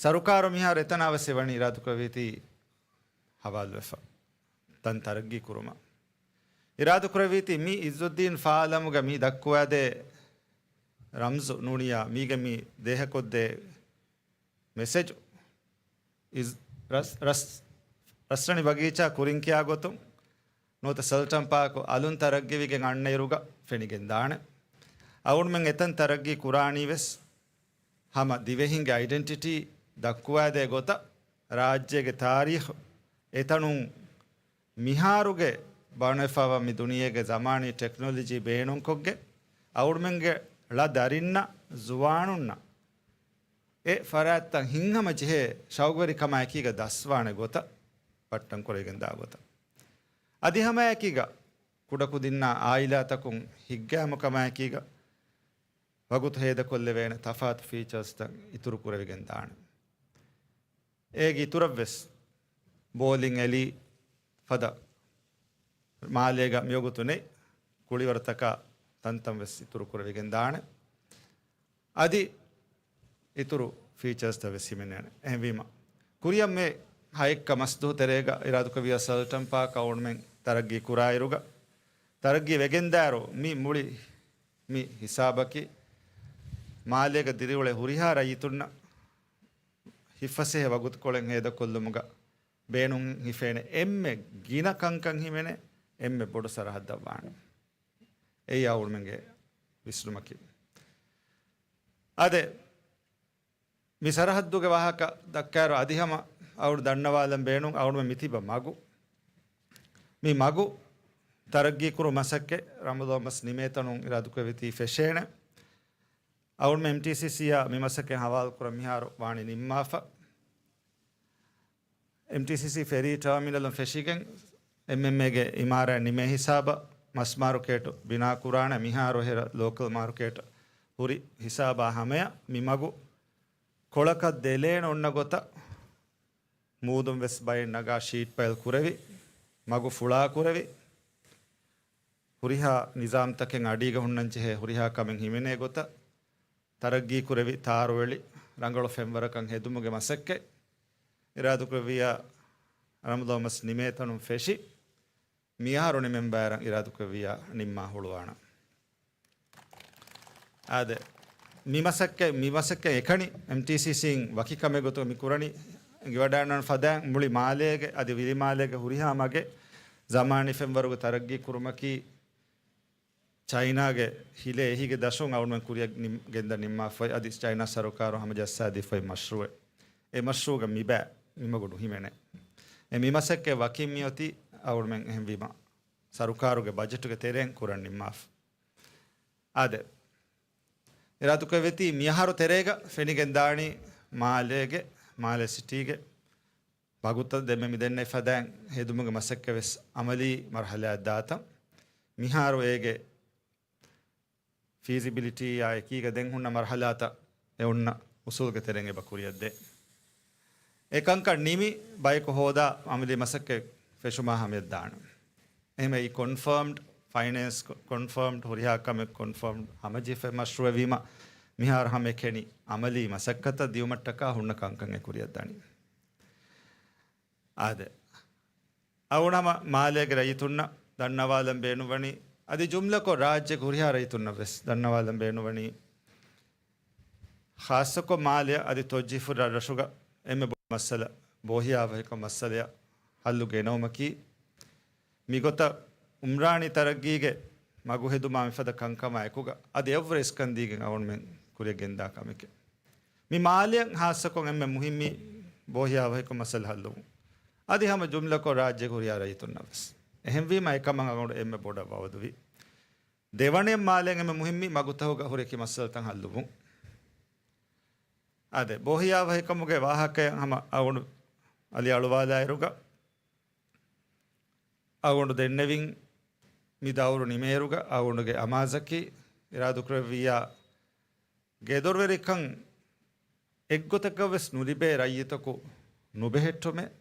ސަރުކާރު މިހާރު އެތަނާވެސް އެވަނީ އިރާދަކުރެއްވީތީ ހަވާލުވެފަ ތަން ތަރައްގީ ކުރުމަށް. އިރާދަކުރެއްވީތީ މި އިއްޒުއްދީން ފާލަމުގަ މި ދައްކުވާދޭ ރަމްޒު ނޫނިޔާ މީގެ މި ދޭހަކޮށްދޭ މެސެޖު އިސް-، ރަސް-، ރަސް-، ރަސްރަނި ބަގީޗާ ކުރިން ކިޔާ ގޮތުން ނުވަތަ ސަލްޓަން ޕާކު އަލުން ތަރައްގީވެގެން އަންނައިރުގަ ފެނިގެން ދާނެ. އަޅުގަނޑުމެން އެތަން ތަރައްގީ ކުރާނީވެސް ހަމަ ދިވެހިންގެ އައިޑެންޓިޓީ ދައްކުވާދޭ ގޮތަށް ރާއްޖޭގެ ތާރީޚު އެތަނުން މިހާރުގެ ބަނުވެފަވާ މި ދުނިޔޭގެ ޒަމާނީ ޓެކްނޮލޮޖީ ބޭނުންކޮށްގެން އަޅުގަނޑުމެންގެ ޅަ ދަރިންނަށް ޒުވާނުންނަށް އެ ފަރާތްތައް ހިތްހަމަޖެހޭ ޝައުގުވެރިކަމާ އެކީގަ ދަސްވާނެ ގޮތަށް ބައްޓަން ކުރެވިގެން ދާ ގޮތަށް. އަދި ހަމައެކީގަ ކުޑަކުދިންނާ އާއިލާތަކުން ހިތްގައިމު ކަމާއެކީގަ ވަގުތު ހޭދަކޮށްލެވޭނެ ތަފާތު ފީޗާސްތައް އިތުރު ކުރެވިގެން ދާނެ. އޭގެ އިތުރަށްވެސް ބޯލިން އެލީ ފަދަ މާލޭގަ މިވަގުތު ނެތް ކުޅިވަރުތަކާ ތަންތަން ވެސް އިތުރު ކުރެވިގެން ދާނެ. އަދި އިތުރު ފީޗާސްތައް ވެސް ހިމެނޭނެ. އެހެންވީމަ، ކުރިއަށް މި ހައެއްކަ މަސްދުހު ތެރޭގަ އިރާދަކުރެއްވިޔާ ސަލްޓަން ޕާކް އަޅުގަނޑުމެން ތަރައްގީ ކުރާއިރުގަ، ތަރައްގީ ވެގެންދާއިރު މި މުޅި މި ހިސާބަކީ މާލޭގަ ދިރިއުޅޭ ހުރިހާ ރައްޔިތުންނަށް ހިތްފަސޭހަ ވަގުތުކޮޅެއް ހޭދަކޮށްލުމުގަ ބޭނުން ހިފޭނެ އެންމެ ގިނަ ކަންކަން ހިމެނޭ އެންމެ ބޮޑު ސަރަހައްދަށް ވާނެ. އެއީ އަޅުގަނޑުމެންގެ ވިސްނުމަކީ. އާދެ، މި ސަރަހައްދުގެ ވާހަކަ ދައްކާއިރު އަދި ހަމަ އަޅުގަނޑު ދަންނަވާލަން ބޭނުން އަޅުގަނޑުމެން މިތިބަ މަގު. މި މަގު ތަރައްގީކުރު މަސައްކަތް ރަމަޟާން މަސް ނިމޭތަނުން އިރާދަކުރެއްވީތީ ފެށޭނެ. އަޅުގަނޑުމެން އެމްޓީސީސީއާ މި މަސައްކަތް ހަވާލުކުރަން މިހާރު ވާނީ ނިންމާފަ. އެމްޓީސީސީ ފެރީ ޓާމިނަލުން ފެށިގެން އެމްއެމްއޭގެ އިމާރާތް ނިމޭ ހިސާބަށް މަސް މާރުކޭޓު ބިނާކުރާނެ. މިހާރު އެހެރަ ލޯކަލް މާރުކޭޓު ހުރި ހިސާބާ ހަމަޔަށް މި މަގު ކޮޅަކަށް ދެލޭނެ އޮންނަ ގޮތަށް މޫދުން ވެސް ބައެއް ނަގާ ޝީޓް ޕައިލް ކުރެވި، މަގު ފުޅާ ކުރެވި، ހުރިހާ ނިޒާމްތަކެއް އަޑީގަ ހުންނަން ޖެހޭ ހުރިހާ ކަމެއް ހިމެނޭ ގޮތަށް ތަރައްގީ ކުރެވި، ތާރުއެޅި ރަނގަޅު ފެންވަރަކަށް ހެދުމުގެ މަސައްކަތް އިރާދަކުރެއްވިޔާ ރަމަޟާން މަސް ނިމޭތަނުން ފެށި، މިއަހަރު ނިމެން ބާރަށް އިރާދަކުރެއްވިޔާ ނިންމާ ހުޅުވާނަން. އާދެ، މި މަސައްކަތް، މި މަސައްކަތް އެކަނި އެމްޓީސީސީން ވަކި ކަމެއް ގޮތުގަ މި ކުރަނީ، އެނގިވަޑައިގަންނަވާ ފަދައިން މުޅި މާލޭގެ އަދި ވިލިމާލޭގެ ހުރިހާ މަގެއް ޒަމާނީ ފެންވަރުގަ ތަރައްގީ ކުރުމަކީ، ޗައިނާގެ ހިލޭ އެހީގެ ދަށުން އަޅުގަނޑުމެން ކުރިއަށް ނިން-، ގެންދަން ނިންމާފައި އަދި ޗައިނާ ސަރުކާރު ހަމަޖައްސާދީފައި މަޝްރޫއެއް. އެ މަޝްރޫއުގަ މިބައި މިމަގު ނުހިމެނޭ. އެ މިމަސައްކަތް ވަކިން މިއޮތީ އަޅުގަނޑުމެން އެހެންވީމަ ސަރުކާރުގެ ބަޖެޓުގެ ތެރެއިން ކުރަން ނިންމާފަ. އާދެ، އިރާދަކުރެއްވީތީ މިއަހަރު ތެރޭގަ ފެނިގެން ދާނީ މާލޭގެ، މާލޭ ސިޓީގެ ވަގުތަށް ދެންމެ މި ދެންނެވި ފަދައިން ހެދުމުގެ މަސައްކަތް ވެސް އަމަލީ މަރުހަލާއަށް ދާތަން. މިހާރު އޭގެ ފީޒިބިލިޓީއާ އެކީގަ ދެން ހުންނަ މަރުހަލާތައް އެ އޮންނަ އުސޫލުގެ ތެރެއިން އެބަ ކުރިއަށްދޭ. އެ ކަންކަން ނިމި ބަޔަކު ހޯދާ އަމަލީ މަސައްކަތް ފެށުމާ ހަމަޔަށް ދާނެ. އެހެންވެ އެއީ ކޮންފާމްޑް ފައިނޭންސް، ކޮންފާމްޑް ހުރިހާ ކަމެއް ކޮންފާމްޑް ހަމަޖެހިފައި މަޝްރޫއެއް ވީމަ، މިހާރު ހަމައެކަނި އަމަލީ މަސައްކަތަށް ދިއުމަށްޓަކާ ހުންނަ ކަންކަން އެ ކުރިއަށް ދަނީ. އާދެ، އަޅުގަނޑު ހަމަ މާލޭގެ ރައްޔިތުންނަށް ދަންނަވާލަން ބޭނުންވަނީ، އަދި ޖުމްލަކޮށް ރާއްޖޭގެ ހުރިހާ ރައްޔިތުންނަށް ވެސް ދަންނަވާލަން ބޭނުންވަނީ، ޚާއްޞަކޮށް މާލެއަށް އަދި ތޮއްޖީފު ރަށްރަށުގަ އެންމެ ބޮޑު މައްސަލަ، ބޯހިޔާވަހިކަން މައްސަލަޔަށް ހައްލު ގެނައުމަކީ، މިގޮތަށް އުމްރާނީ ތަރައްގީގެ މަގުހެދުމާ މިފަދަ ކަންކަމާ އެކުގަ އަދި އެއަށްވުރެ އިސްކަން ދީގެން އަޅުގަނޑުމެން ކުރިއަށް ގެންދާ ކަމެކޭ. މި މާލެއަށް ހާއްސަކޮށް އެންމެ މުހިއްމީ ބޯހިޔާވަހިކަން މައްސަލަ ހައްލުވުން. އަދި ހަމަ ޖުމްލަކޮށް ރާއްޖޭގެ ހުރިހާ ރައްޔިތުންނަށް ވެސް. އެހެންވީމަ އެކަމަށް އަޅުގަނޑު އެންމެ ބޮޑަށް ވައުދުވި. ދެވަނައަށް މާލޭން އެންމެ މުހިއްމީ މަގުތަހުގަ ހުރި އެކި މައްސަލަތައް ހައްލުވުން. އާދެ، ބޯހިޔާވަހިކަމުގެ ވާހަކައެއް ހަމަ އަޅުގަނޑު އަލި އަޅުވާލާއިރުގަ، އަޅުގަނޑު ދެންނެވިން މި ދައުރު ނިމޭއިރުގަ އަޅުގަނޑުގެ އަމާޒަކީ އިރާދަކުރެއްވިއްޔާ ގެދޮރުވެރިކަން އެއްގޮތަކަށް ވެސް ނުލިބޭ ރައްޔިތަކު ނުބެހެއްޓުމެއް.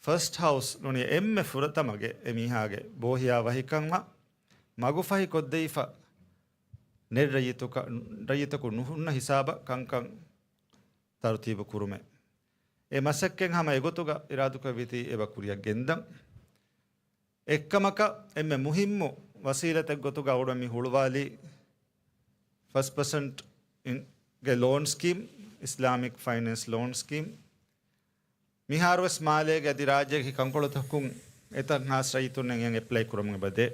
ފަސްޓް ހައުސް ނޫނީ އެންމެ ފުރަތަމަ ގެ އެމީހާގެ ބޯހިޔާ ވަހިކަން މަ-، މަގުފަހި ކޮށްދެވިފަ ނެތް ރައްޔިތުކަ-، ރައްޔިތަކު ނުހުންނަ ހިސާބަށް ކަންކަން ތަރުތީބު ކުރުމެއް. އެ މަސައްކަތް ހަމަ އެގޮތުގަ އިރާދަކުރެއްވީތީ އެބަ ކުރިއަށް ގެންދަން. އެއްކަމަކަށް އެންމެ މުހިއްމު ވަސީލަތެއް ގޮތުގަ އަޅުގަނޑު މި ހުޅުވާލީ ފަސް ޕަސެންޓް ގެ ލޯން ސްކީމް، އިސްލާމިކް ފައިނޭންސް ލޯން ސްކީމް. މިހާރުވެސް މާލޭގެ އަދި ރާއްޖޭގެ ކަންކޮޅުތަކުން އެތައް ހާސް ރައްޔިތުންނެއް އެއަށް އެޕްލައި ކުރަމުން އެބަދޭ.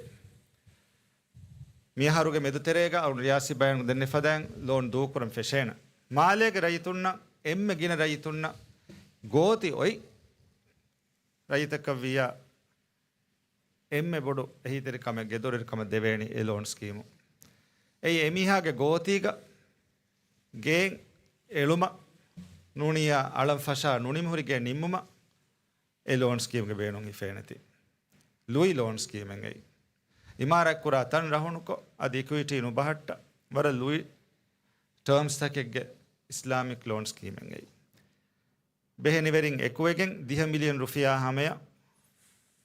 މިއަހަރުގެ މެދުތެރޭގަ އަޅުގަނޑު ރިޔާސީ ބަޔާން ދެންނެފަދައިން ލޯން ދޫކުރަން ފެށޭނެ. މާލޭގެ ރައްޔިތުންނަށް، އެންމެ ގިނަ ރައްޔިތުންނަށް ގޯތި އޮތް ރައްޔިތަކަށްވިއްޔާ، އެންމެ ބޮޑު އެހީތެރިކަމެއް ގެދޮރުވެރިކަމަށް ދެވޭނީ އެ ލޯން ސްކީމު. އެއީ އެމީހާގެ ގޯތީގަ ގޭން އެޅުމަށް ނޫނިއްޔާ އަޅަން ފަށާ ނުނިމިހުރި ގޭން ނިންމުމަށް އެ ލޯން ސްކީމްގެ ބޭނުން ހިފޭނެތީ. ލުއި ލޯން ސްކީމެއް އެއީ. އިމާރާތްކުރާ ތަން ރަހުނުކޮށް، އަދި އިކުއިޓީ ނުބަހައްޓާ، ވަރަށް ލުއި ޓާމްސްތަކެއްގެ އިސްލާމިކް ލޯން ސްކީމެއް އެއީ. ބެހެނިވެރިން އެކުވެގެން ދިހަ މިލިއަން ރުފިޔާ ހަމަޔަށް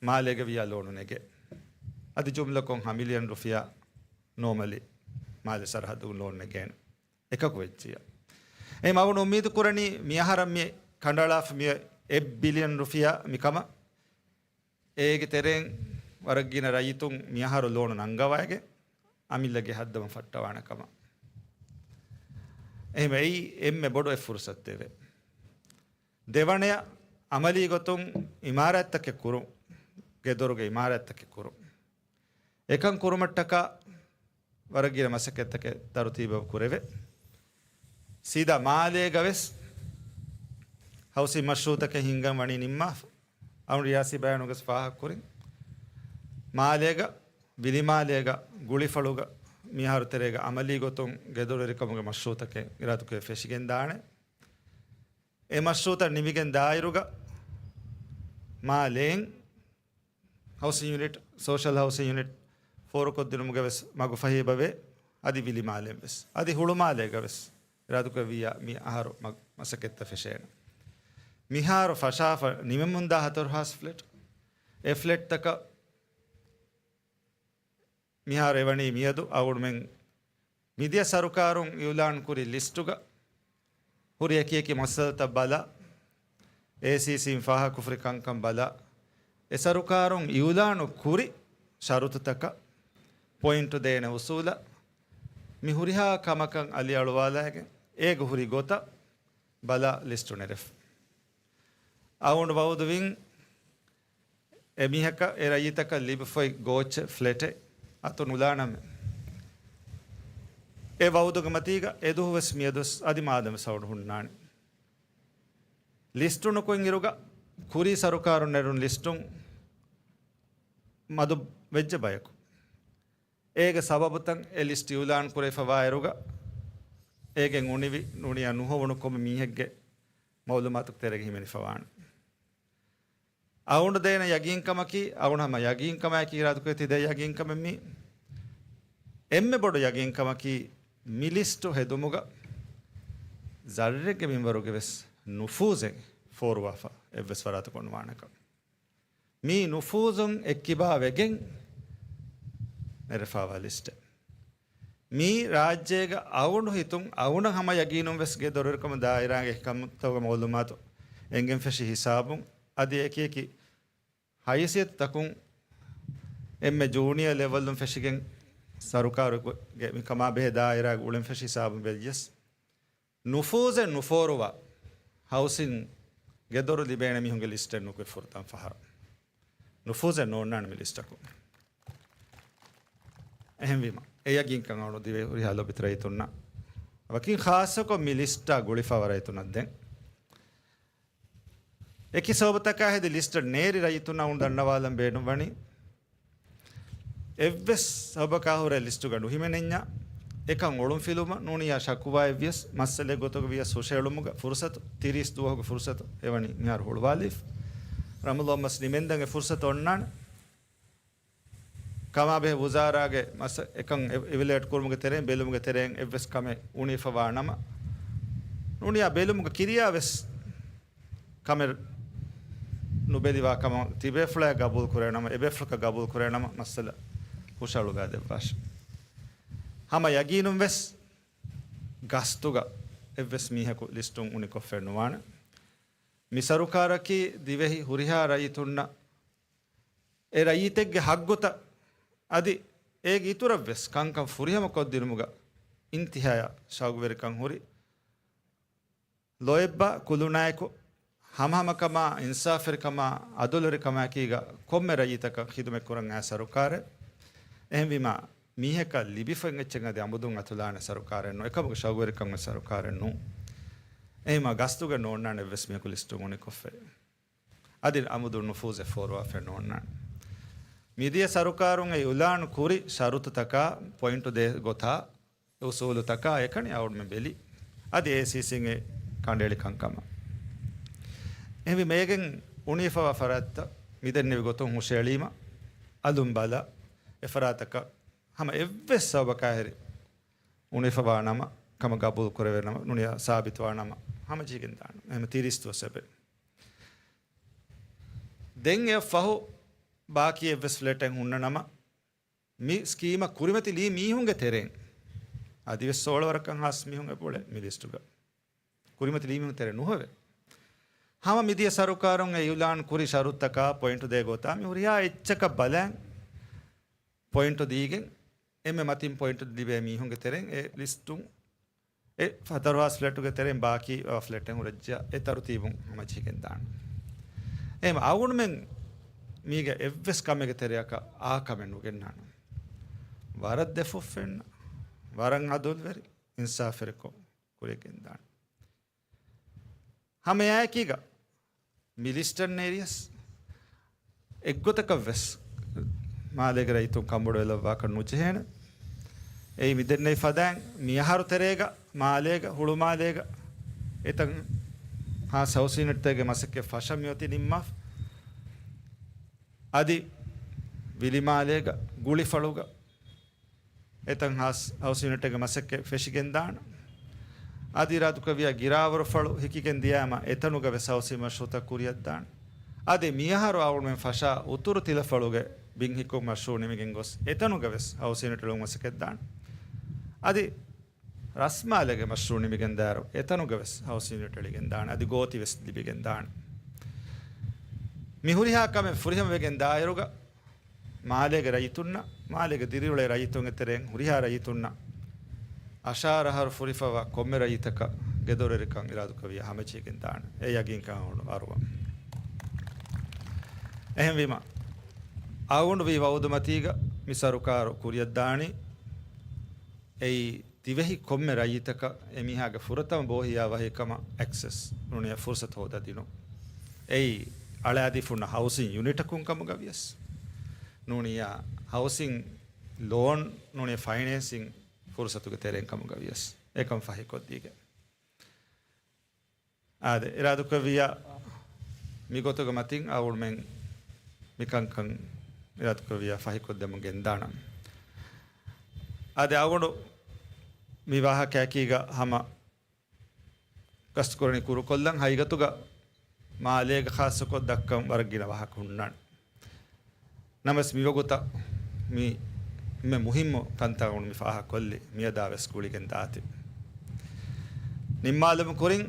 މާލޭގަ ވިއްޔާ ލޯނު ނެގޭ. އަދި ޖުމްލަކޮށް ހަ މިލިއަން ރުފިޔާ ނޯމަލީ މާލެ ސަރަހައްދުގަ ލޯނު ނެގޭނެ. އެކަކު ވެއްޖިއްޔާ. އެ މަގުން އުއްމީދު ކުރަނީ މިއަހަރަށް މި ކަނޑައަޅާފަ މި އެއް ބިލިއަން ރުފިޔާ މިކަމަށް. އޭގެ ތެރެއިން ވަރަށް ގިނަ ރައްޔިތުން މިއަހަރު ލޯނު ނަންގަވައިގެން އަމިއްލަ ގެ ހައްދަވަން ފައްޓަވާނެ ކަމަށް. އެހެން އެއީ އެންމެ ބޮޑު އެއް ފުރުސަތެވެ. ދެވަނަޔަށް އަމަލީ ގޮތުން އިމާރާތްތަކެއް ކުރުން، ގެދޮރުގެ އިމާރާތްތަކެއް ކުރުން. އެކަން ކުރުމަށްޓަކާ ވަރަށް ގިނަ މަސައްކަތްތަކެއް ތަރުތީބަށް ކުރެވޭ. ސީދާ މާލޭގަ ވެސް ހައުސިން މަޝްރޫއުތަކެއް ހިންގަން ވަނީ ނިންމާފަ. އަޅުގަނޑު ރިޔާސީ ބަޔާނުގަސް ފާހަގަކުރިން. މާލޭގަ، ވިލިމާލޭގަ، ގުޅިފަޅުގަ މިހާރު ތެރޭގަ އަމަލީ ގޮތުން ގެދޮރުވެރިކަމުގެ މަޝްރޫއުތަކެއް އިރާދަކުރެ ފެށިގެން ދާނެ. އެ މަޝްރޫއުތައް ނިމިގެން ދާއިރުގަ މާލޭން ހައުސިން ޔުނިޓް، ސޯޝަލް ހައުސިން ޔުނިޓް ފޯރުކޮށްދިނުމުގެ ވެސް މަގުފަހި އެބަވޭ. އަދި ވިލިމާލެން ވެސް، އަދި ހުޅުމާލޭގަ ވެސް އިރާދަކުރެއްވިއްޔާ މި އަހަރު މަ-، މަސައްކަތްތައް ފެށޭނެ. މިހާރު ފަށާފަ ނިމެމުންދާ ހަތަރު ހާސް ފްލެޓް، އެ ފްލެޓްތަކަށް މިހާރު އެވަނީ މިއަދު އަޅުގަނޑުމެން މިދިޔަ ސަރުކާރުން އިއުލާން ކުރި ލިސްޓުގަ ހުރި އެކި އެކި މައްސަލަތައް ބަލާ، އޭސީސީން ފާހަގަކުރި ކަންކަން ބަލާ، އެ ސަރުކާރުން އިއުލާނު ކުރި ޝަރުތުތަކަށް ޕޮއިންޓު ދޭނެ އުސޫލަށް މި ހުރިހާ ކަމަކަށް އަލި އަޅުވާލައިގެން އޭގެ ހުރި ގޮތަށް ބަލާ ލިސްޓު ނެރެފަ. އަޅުގަނޑު ވައުދުވިން އެމީހަކަށް އެ ރައްޔިތަކަށް ލިބިފައި ގޯއްޗެއް ފްލެޓެއް އަތު ނުލާނަމޭ. އެ ވައުދުގެ މަތީގަ އެދުވަހުވެސް މިއަދުވެސް އަދި މާދަމަސް އަޅުގަނޑު ހުންނާނެ. ލިސްޓު ނުކުތް އިރުގަ ކުރީ ސަރުކާރުން ނެރުނު ލިސްޓުން މަދު ވެއްޖެ ބަޔަކު. އޭގެ ސަބަބުތައް އެ ލިސްޓް އިއުލާން ކުރެވިފަވާއިރުގަ އޭގެން އުނިވި ނޫނިޔާ ނުހޮވުނު ކޮންމެ މީހެއްގެ މައުލޫމާތު ތެރޭގަ ހިމެނިފަވާނެ. އަޅުގަނޑު ދޭނެ ޔަގީންކަމަކީ، އަޅުގަނޑު ހަމަ ޔަގީންކަމާއެކީ އިރާދަކުރެއްވި ދޭ ޔަގީންކަމެއް މީ. އެންމެ ބޮޑު ޔަގީންކަމަކީ މި ލިސްޓު ހެދުމުގަ ޒައްރެއްގެ މިންވަރުގެ ވެސް ނުފޫޒެއް ފޯރުވާފަ އެއްވެސް ފަރާތަކުން ނުވާނެކަން. މީ ނުފޫޒުން އެއްކިބާ ވެގެން ނެރެފާވާ ލިސްޓެއް. މީ ރާއްޖޭގަ އަޅުގަނޑު ހިތުން އަޅުގަނޑަށް ހަމަ ޔަގީނުން ވެސް ގެދޮރުވެރިކަމު ދާއިރާގެ ކަމުތަކުގެ މައުލޫމާތު އެނގެން ފެށި ހިސާބުން އަދި އެކި އެކި ހައިސިއްޔަތުތަކުން އެންމެ ޖޫނިއަ ލެވެލުން ފެށިގެން ސަރުކާރުގެ މި ކަމާ ބެހޭ ދާއިރާގެ އުޅެން ފެށި ހިސާބުން ވެއްޔަސް ނުފޫޒެއް ނުފޯރުވާ ހައުސިން ގެދޮރު ލިބޭނެ މީހުންގެ ލިސްޓެއް ނުކުތް ފުރަތަމަ ފަހަރަށް. ނުފޫޒެއް ނޯންނާނެ މި ލިސްޓަކު. އެހެންވީމަ، އެ ޔަގީންކަން އަޅު ދިވެހި ހުރިހާ ލޯބިތެރި ރައްޔިތުންނަށް ވަކިން ޚާއްޞަކޮށް މި ލިސްޓާ ގުޅިފަވާ ރައްޔިތުންނަށް ދެން. އެކި ސަބަބުތަކާ ހެދި ލިސްޓަށް ނޭރި ރައްޔިތުންނަށް އަޅުގަނޑު ދަންނަވާލަން ބޭނުންވަނީ، އެއްވެސް ސަބަބަކާ ހުރެ ލިސްޓުގަ ނުހިމެނެންޏާ، އެކަން އޮޅުންފިލުމަށް ނޫނިޔާ ޝަކުވާއެއްވިޔަސް، މައްސަލައެއް ގޮތުގަ ވިޔަސް ހުށައެޅުމުގަ ފުރުސަތު، ތިރީސް ދުވަހުގެ ފުރުސަތު އެވަނީ މިހާރު ހުޅުވާލީފަ. ރަމަޟާން މަސް ނިމެންދަން އެ ފުރުސަތު އޮންނާނެ. ކަމާބެހޭ ވުޒާރާގެ މަސަ އެކަން އެ-، އިވެލުއޭޓް ކުރުމުގެ ތެރެއިން، ބެލުމުގެ ތެރެއިން އެއްވެސް ކަމެއް އުނިފަވާ ނަމަ، ނޫނިޔާ ބެލުމުގެ ކިރިޔާ ވެސް ކަމެއް ނުބެލިވާ ކަމަށް ތިބޭފުޅާ ގަބޫލު ކުރޭ ނަމަ، އެބޭފުޅަކަށް ގަބޫލު ކުރޭ ނަމަ، މައްސަލަ ހުށައަޅުގައިދެއްވާށި. ހަމަ ޔަގީނުން ވެސް ގަސްތުގަ އެއްވެސް މީހަކު ލިސްޓުން އުނިކޮށްފައެއް ނުވާނެ. މި ސަރުކާރަކީ ދިވެހި ހުރިހާ ރައްޔިތުންނަށް އެ ރައްޔިތެއްގެ ހައްގުތައް އަދި އޭގެ އިތުރަށްވެސް ކަންކަން ފުރިހަމަ ކޮށްދިނުމުގަ އިންތިހާޔާ ޝައުގުވެރިކަން ހުރި ލޯތްބާ ކުލުނާއެކު، ހަމަހަމަކަމާ، އިންސާފުވެރިކަމާ، އަދުލުވެރިކަމާއެކީގަ ކޮންމެ ރައްޔިތަކަށް ޚިދުމަތް ކުރަން އައި ސަރުކާރެއް. އެހެންވީމާ، މީހަކަށް ލިބިފައި އެއްޗެއް އަދި އަމުދުން އަތުލާނެ ސަރުކާރެއް ނޫން، އެކަމުގެ ޝައުގުވެރިކަން އޮތް ސަރުކާރެއް ނޫން. އެހެންވީމާ، ގަސްތުގަ ނޯންނާނެ އެއްވެސް މީހަކު ލިސްޓުން އުނިކޮށްފައި. އަދި އަމުދުން ނުފޫޒެއް ފޯރުވާފައެއް ނޯންނާނެ. މިދިޔަ ސަރުކާރުން އެ އިއުލާން ކުރި ޝަރުތުތަކާ، ޕޮއިންޓު ދޭ ގޮތާ، އުސޫލުތަކާ އެކަނި އަޅުގަނޑުމެން ބެލި. އަދި އޭސީސީން އެ ކަނޑައެޅި ކަންކަމަށް. އެހެންވީމަ އޭގެން އުނިފަވާ ފަރާތްތައް މިދެންނެވި ގޮތުން ހުށައެޅީމަ، އަލުން ބަލާ، އެ ފަރާތަކަށް ހަމަ އެއްވެސް ސަބަބަކާ ހެރި އުނިފަވާ ނަމަ ކަމަށް ގަބޫލު ކުރެވޭ ނަމަ، ނޫނިޔާ ސާބިތުވާ ނަމަ، ހަމަޖެހިގެން ދާނަން. އެހެން ތިރީސް ދުވަސް އެބަ. ދެން އެއަށް ފަހު ބާކީ އެއްވެސް ފްލެޓެއް ހުންނަ ނަމަ، މި ސްކީމަށް ކުރިމަތި ލީ މީހުންގެ ތެރެއިން އަދިވެސް ސޯޅަ ވަރަކަށް ހާސް މީހުން އެބައުޅޭ މި ލިސްޓުގަ. ކުރިމަތި ލީ މީހުން ތެރެއިން ނުހެވޭ. ހަމަ މިދިޔަ ސަރުކާރުން އެ އިއުލާން ކުރި ޝަރުތުތަކާ ޕޮއިންޓު ދޭ ގޮތާ މި ހުރިހާ އެއްޗަކަށް ބަލަން ޕޮއިންޓު ދީގެން، އެންމެ މަތިން ޕޮއިންޓު ލިބޭ މީހުންގެ ތެރެއިން އެ ލިސްޓުން އެ ހަތަރު ހާސް ފްލެޓުގެ ތެރެއިން ބާކީ ފްލެޓެއް ހުރެއްޖިޔާ އެ ތަރުތީބުން ހަމަޖެހިގެން ދާނެ. އެހެން އަޅުގަނޑުމެން މީގެ އެއްވެސް ކަމެއްގެ ތެރެއަކަށް އާ ކަމެއް ނުގެންނާނެ. ވަރަށް ދެފުށްފެންނަ، ވަރަށް އަދުލުވެރި، އިންސާފުވެރިކޮށް ކުރިއަށް ގެންދާނެ. ހަމައެއާއެކީގަ މި ލިސްޓަށް ނޭރިޔަސް އެއްގޮތަކަށް ވެސް މާލޭގެ ރައްޔިތުން ކަންބޮޑުވެލައްވާކަށް ނުޖެހޭނެ. އެއީ މިދެންނެވި ފަދައިން މިއަހަރު ތެރޭގަ މާލޭގަ، ހުޅުމާލޭގަ އެތަން ހާސް ހައުސިން ޔުނިޓްތަކެއްގެ މަސައްކަތް ފަށަން މިއޮތީ ނިންމާފަ. އަދި ވިލިމާލޭގަ، ގުޅިފަޅުގަ އެތަން ހާސް ހައުސިން ޔުނިޓެއްގެ މަސައްކަތް ފެށިގެންދާނެ. އަދި އިރާދުކުރެއްވިޔާ ގިރާވަރުފަޅު ހިކިގެން ދިޔާމަ އެތަނުގަ ވެސް ހައުސިން މަޝްރޫއުތައް ކުރިއަށްދާނެ. އަދި މިއަހަރު އަޅުގަނޑުމެން ފަށާ އުތުރު ތިލަފަޅުގެ ބިން ހިއްކުމުގެ މަޝްރޫއު ނިމިގެން ގޮސް އެތަނުގަ ވެސް ހައުސިން ޔުނިޓް އެޅުމުގެ މަސައްކަތް ދާނެ. އަދި ރަސްމާލޭގެ މަޝްރޫއު ނިމިގެން ދާއިރު އެތަނުގަ ވެސް ހައުސިން ޔުނިޓް އެޅިގެން ދާނެ. އަދި ގޯތި ވެސް ލިބިގެން ދާނެ. މި ހުރިހާ ކަމެއް ފުރިހަމަވެގެން ދާއިރުގަ މާލޭގެ ރައްޔިތުންނަށް، މާލޭގެ ދިރިއުޅޭ ރައްޔިތުންގެ ތެރެއިން ހުރިހާ ރައްޔިތުންނަށް އަށާރަ އަހަރު ފުރިފަވާ ކޮންމެ ރައްޔިތަކަށް ގެދޮރުވެރިކަން އިރާދުކުރެއްވިޔާ ހަމަޖެހިގެން ދާނެ. އެ ޔަގީންކަން އަޅުގަނޑު އަރުވަން. އެހެންވީމަ، އަޅުގަނޑު ވީ ވައުދުމަތީގަ މި ސަރުކާރު ކުރިއަށްދާނީ އެއީ ދިވެހި ކޮންމެ ރައްޔިތަކަށް އެމީހާގެ ފުރަތަމަ ބޯހިޔާވަހިކަމަށް އެކްސެސް ނޫނިޔާ ފުރުސަތު ހޯދާދިނުން. އެއީ އަޅާދީފުންނަށް ހައުސިން ޔުނިޓަކުން ކަމުގަ ވިޔަސް، ނޫނިޔާ ހައުސިން ލޯން ނޫނިޔާ ފައިނޭންސިން ފުރުސަތުގެ ތެރެއިން ކަމުގަ ވިޔަސް، އެކަން ފަހިކޮށްދީގެން. އާދެ، އިރާދުކުރެއްވިއްޔާ މިގޮތުގެ މަތިން އަޅުގަނޑުމެން މިކަންކަން އިރާދުކުރެއްވިއްޔާ ފަހިކޮށްދެމުން ގެންދާނަން. އާދެ، އަޅުގަނޑު މި ވާހަކައަކީގަ ހަމަ ގަސްތުކުރަނީ ކުރުކޮށްލަން. ހަގީގަތުގަ މާލޭގަ ޚާއްޞަކޮށް ދައްކަން ވަރަށް ގިނަ ވާހަކަ ހުންނާނެ. ނަމަވެސް މިވަގުތަށް މި އެންމެ މުހިއްމު ކަންތައް އަޅުގަނޑު މި ފާހަގަކޮށްލީ މިއަދާވެސް ގުޅިގެން ދާތީ. ނިންމާލުމުގެ ކުރިން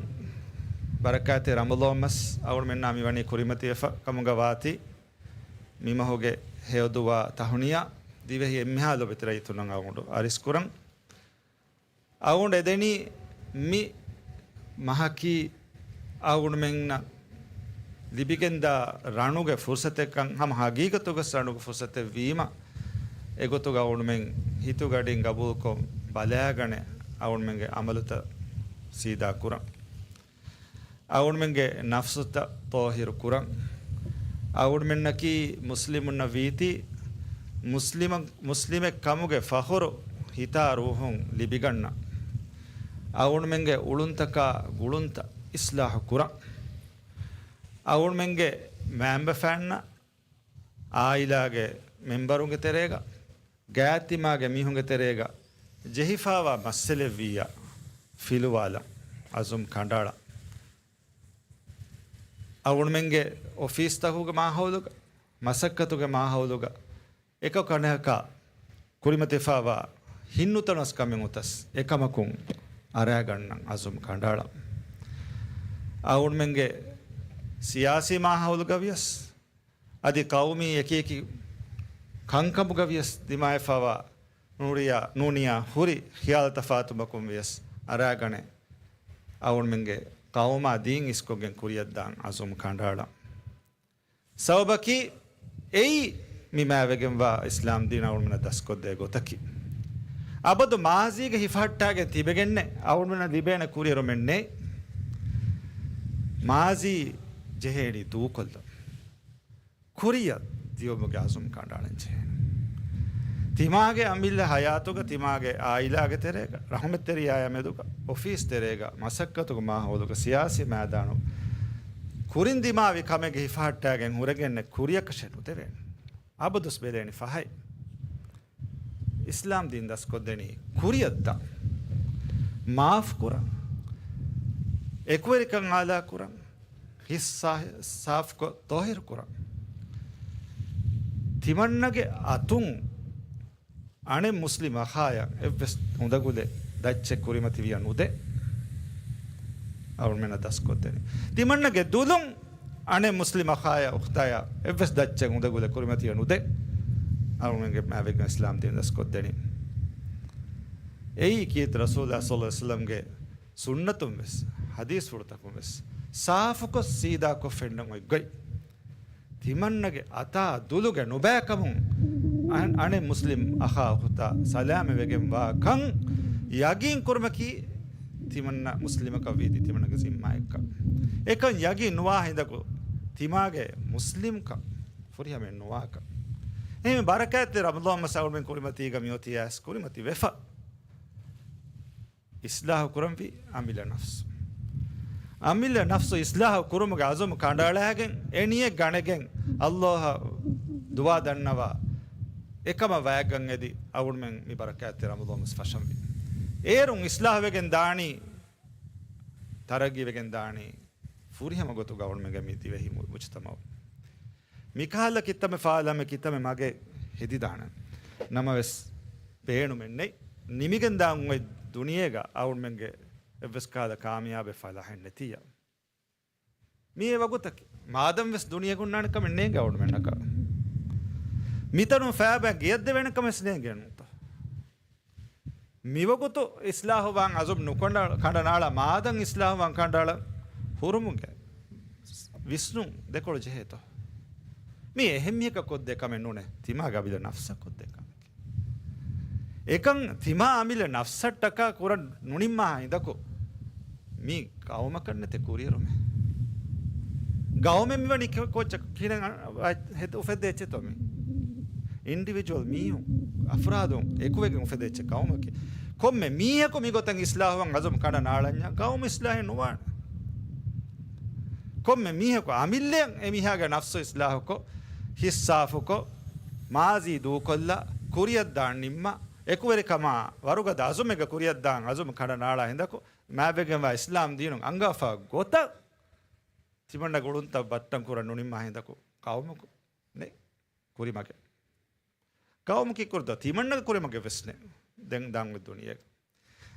ބަރަކާތްތެރި ރަމަޟާން މަސް އަޅުގަނޑުމެންނާ މިވަނީ ކުރިމަތިވެފަ ކަމުގަ ވާތީ، މިމަހުގެ ހެޔޮދުވާ ތަހުނިޔާ ދިވެހި އެންމެހާ ލޯބިވެތި ރައްޔިތުންނަށް އަޅުގަނޑު އަރިސްކުރަން. އަޅުގަނޑު އެދެނީ މި މަހަކީ އަޅުގަނޑުމެންނަށް ލިބިގެންދާ ރަނުގެ ފުރުސަތެއްކަން. ހަމަ ހަގީގަތުގަސް ރަނުގެ ފުރުސަތެއް ވީމަ، އެގޮތުގަ އަޅުގަނޑުމެން ހިތުގަޑިން ގަބޫލުކޮށް ބަލާގަނެ އަޅުގަނޑުމެންގެ އަމަލުތައް ސީދާ ކުރަން. އަޅުގަނޑުމެންގެ ނަފްސުތައް ޠާހިރު ކުރަން. އަޅުގަނޑުމެންނަކީ މުސްލިމުންނަށް ވީތީ، މުސްލިމަ-، މުސްލިމެއް ކަމުގެ ފަޚުރު ހިތާ ރޫޙުން ލިބިގަންނަ. އަޅުގަނޑުމެންގެ އުޅުންތަކާ ގުޅުންތައް އިޞްލާޙު ކުރަން. އަޅުގަނޑުމެންގެ މައިންބަފައިންނަށް، އާއިލާގެ މެމްބަރުންގެ ތެރޭގަ، ގާތްތިމާގެ މީހުންގެ ތެރޭގަ ޖެހިފާވާ މައްސަލައެއް ވިއްޔާ ފިލުވާލަން، އަޒުމް ކަނޑައަޅަން. އަޅުގަނޑުމެންގެ އޮފީސްތަކުގެ މާހައުލުގަ، މަސައްކަތުގެ މާހައުލުގަ، އެކަކު އަނެކަކާ ކުރިމަތިވެފާވާ ހިތްނުތަނަވަސްކަމެއް އޮތަސް އެކަމަކުން އަރާގަންނަން އަޒުމް ކަނޑައަޅަން. އަޅުގަނޑުމެންގެ ސިޔާސީ މާހައުލުގަ ވިޔަސް، އަދި ޤައުމީ އެކިއެކި ކަންކަމުގަ ވިޔަސް ދިމާވެފާވާ ނޫނިޔާ، ނޫނިޔާ ހުރި ޚިޔާލު ތަފާތުމަކުން ވިޔަސް އަރާގަނެ، އަޅުގަނޑުމެންގެ ޤައުމާ ދީން އިސްކޮށްގެން ކުރިއަށްދާން އަޒުމް ކަނޑައަޅަން. ސަބަބަކީ އެއީ މި މާތްވެގެންވާ އިސްލާމް ދީން އަޅުގަނޑުމެންނަށް ދަސްކޮށްދޭ ގޮތަކީ. އަބަދު މާޒީގަ ހިފަހައްޓާގެން ތިބެގެންނެއް އަޅުގަނޑުމެންނަށް ލިބޭނެ ކުރިއެރުމެއް ނެތް. މާޒީ ޖެހޭނީ ދޫކޮށްލަން. ކުރިއަށް ދިޔުމުގެ އަޒުމް ކަނޑައަޅަން ޖެހޭނެ. ތިމާގެ އަމިއްލަ ހަޔާތުގަ، ތިމާގެ އާއިލާގެ ތެރޭގަ، ރަޙުމަތްތެރިޔާއާ މެދުގަ، އޮފީސް ތެރޭގަ، މަސައްކަތުގެ މާހައުލުގަ، ސިޔާސީ މައިދާނު ކުރިން ދިމާވި ކަމެއްގަ ހިފަހައްޓާގެން ހުރެގެންނެއް ކުރިއަކަށެއް ނުދެވޭނެ. އަބަދުސް ބެލޭނީ ފަހަތް. އިސްލާމް ދީން ދަސްކޮށްދެނީ ކުރިއަށްދާން، މާފު ކުރަން، އެކުވެރިކަން އާލާ ކުރަން، ހިތް ސާ-، ސާފުކޮށް ޠާހިރު ކުރަން. ތިމަންނަގެ އަތުން އަނެއް މުސްލިމް އަޚާޔަށް އެއްވެސް އުނދަގުލެއް ދައްޗެއް ކުރިމަތިވިޔަ ނުދޭ. އަޅުގަނޑުމެންނަށް ދަސްކޮށްދެނީ. ތިމަންނަގެ ދުލުން އަނެއް މުސްލިމް އަޚާޔާ އުޚްތާޔާ އެއްވެސް ދައްޗެއް އުނދަގުލެއް ކުރިމަތިވެ ނުދޭ. އަޅުގަނޑުމެންގެ މާތްވެގެން އިސްލާމް ދީން ދަސްކޮށްދެނީ. އެއީ ކީރިތި ރަސޫލާ ޞައްލަﷲ ޢަލައިހި ވަސައްލަމްގެ ސުންނަތުން ވެސް، ޙަދީޘްފުޅުތަކުން ވެސް ސާފުކޮށް ސީދާކޮށް ފެންނަން އޮތް ގޮތް. ތިމަންނަގެ އަތާ ދުލުގަ ނުބައިކަމުން އަން-، އަނެއް މުސްލިމް އަޚާ އުޚްތާ ސަލާމަތްވެގެންވާ ކަން ޔަގީން ކުރުމަކީ ތިމަންނަ މުސްލިމަކަށް ވީތީ ތިމަންނަގެ ޒިންމާއެއްކަން. އެކަން ޔަގީން ނުވާ ހިނދަކު ތިމާގެ މުސްލިމްކަން ފުރިހަމައެއް ނުވާކަން. އެހެން ބަރަކާތްތެރި ރަމަޟާން މަސް އަޅުގަނޑުމެން ކުރިމަތީގަ މިއޮތީ އައިސް ކުރިމަތި ވެފަ. އިޞްލާޙު ކުރަންވީ އަމިއްލަ ނަފްސު. އަމިއްލަ ނަފްސު އިޞްލާޙު ކުރުމުގެ އަޒުމް ކަނޑައަޅާގެން، އެ ނިޔަތް ގަނެގެން، ﷲ އަށް ދުޢާ ދަންނަވާ، އެކަމަށް ވަޔަށް ގަން އެދި، އަޅުގަނޑުމެން މި ބަރަކާތްތެރި ރަމަޟާން މަސް ފަށަންވީ. އޭރުން އިޞްލާޙު ވެގެން ދާނީ، ތަރައްގީ ވެގެން ދާނީ، ފުރިހަމަ ގޮތުގަ އަޅުގަނޑުމެންގެ މި ދިވެހި މު-، މުޖުތަމަޢު. މިކަހަލަ ކިތަންމެ ފާލަމެ ކިތަންމެ މަގެއް ހެދިދާނެ. ނަމަވެސް، ބޭނުމެއް ނެތް. ނިމިގެން ދާން އޮތް ދުނިޔޭގަ އަޅުގަނޑުމެންގެ އެއްވެސް ކަހަލަ ކާމިޔާބެއް ފަލާޙެއް ނެތިއްޔާ. މިއީ ވަގުތަކީ. މާދަމް ވެސް ދުނިޔޭގަ ހުންނާނެ ކަމެއް ނޭނގެ އަޅުގަނޑުމެންނަކަށް. މިތަނުން ފައިބައި ގެޔަށް ދެވޭނެ ކަމެއް ވެސް ނޭނގޭ ނޫންތަ؟ މިވަގުތު އިޞްލާޙުވާން އަޒުމް ނުކަނޑަ-، ކަނޑަނާޅާ، މާދަން އިޞްލާޙުވާން ކަނޑައަޅަން ހުރުމުގެ ވިސްނުން ދެކޮޅު ޖެހޭތޯ؟ މީ އެހެން މީހަކަށް ކޮށްދޭ ކަމެއް ނޫނޭ، ތިމާގެ އަމިއްލަ ނަފްސަށް ކޮށްދޭ ކަމެކޭ. އެކަން ތިމާ އަމިއްލަ ނަފްސަށްޓަކާ ކުރަން ނުނިންމާ ހިނދަކު މީ ގައުމަކަށް ނެތޭ ކުރިއެރުމެއް. ގައުމެއް މިވަނީ ކޮ-، ކޮއްޗަކަށް ކިހިނެއް އަ-، އަ-، ހެދ-، އުފެދޭ އެއްޗެއްތޯ މީ؟ އިންޑިވިޖުއަލް މީހުން، އަފްރާދުން އެކުވެގެން އުފެދޭ އެއްޗެއް ގައުމަކީ. ކޮންމެ މީހަކު މިގޮތަށް އިޞްލާޙުވާން އަޒުމް ކަނޑަ ނާޅަންޏާ ގައުމު އިޞްލާޙެއް ނުވާނެ. ކޮންމެ މީހަކު އަމިއްލައަށް އެމީހާގެ ނަފްސު އިޞްލާޙުކޮށް، ހިތްސާފުކޮށް، މާޒީ ދޫކޮށްލާ، ކުރިއަށްދާން ނިންމާ، އެކުވެރިކަމާ ވަރުގަދަ އަޒުމެއްގަ ކުރިއަށްދާން އަޒުމް ކަނޑަ ނާޅާ ހިނދަކު، މާތްވެގެންވާ އިސްލާމް ދީނުން އަންގާފާ ގޮތަށް ތިމަންނަގެ އުޅުންތައް ބައްޓަން ކުރަން ނުނިންމާ ހިނދަކު ޤައުމަކު ނެތް ކުރިމަގެއް. ޤައުމަކީ ކުރި ދޯ ތިމަންނަގެ ކުރިމަގެއް ވެސް ނެތް ދެން ދާން އޮތް ދުނިޔޭގަ.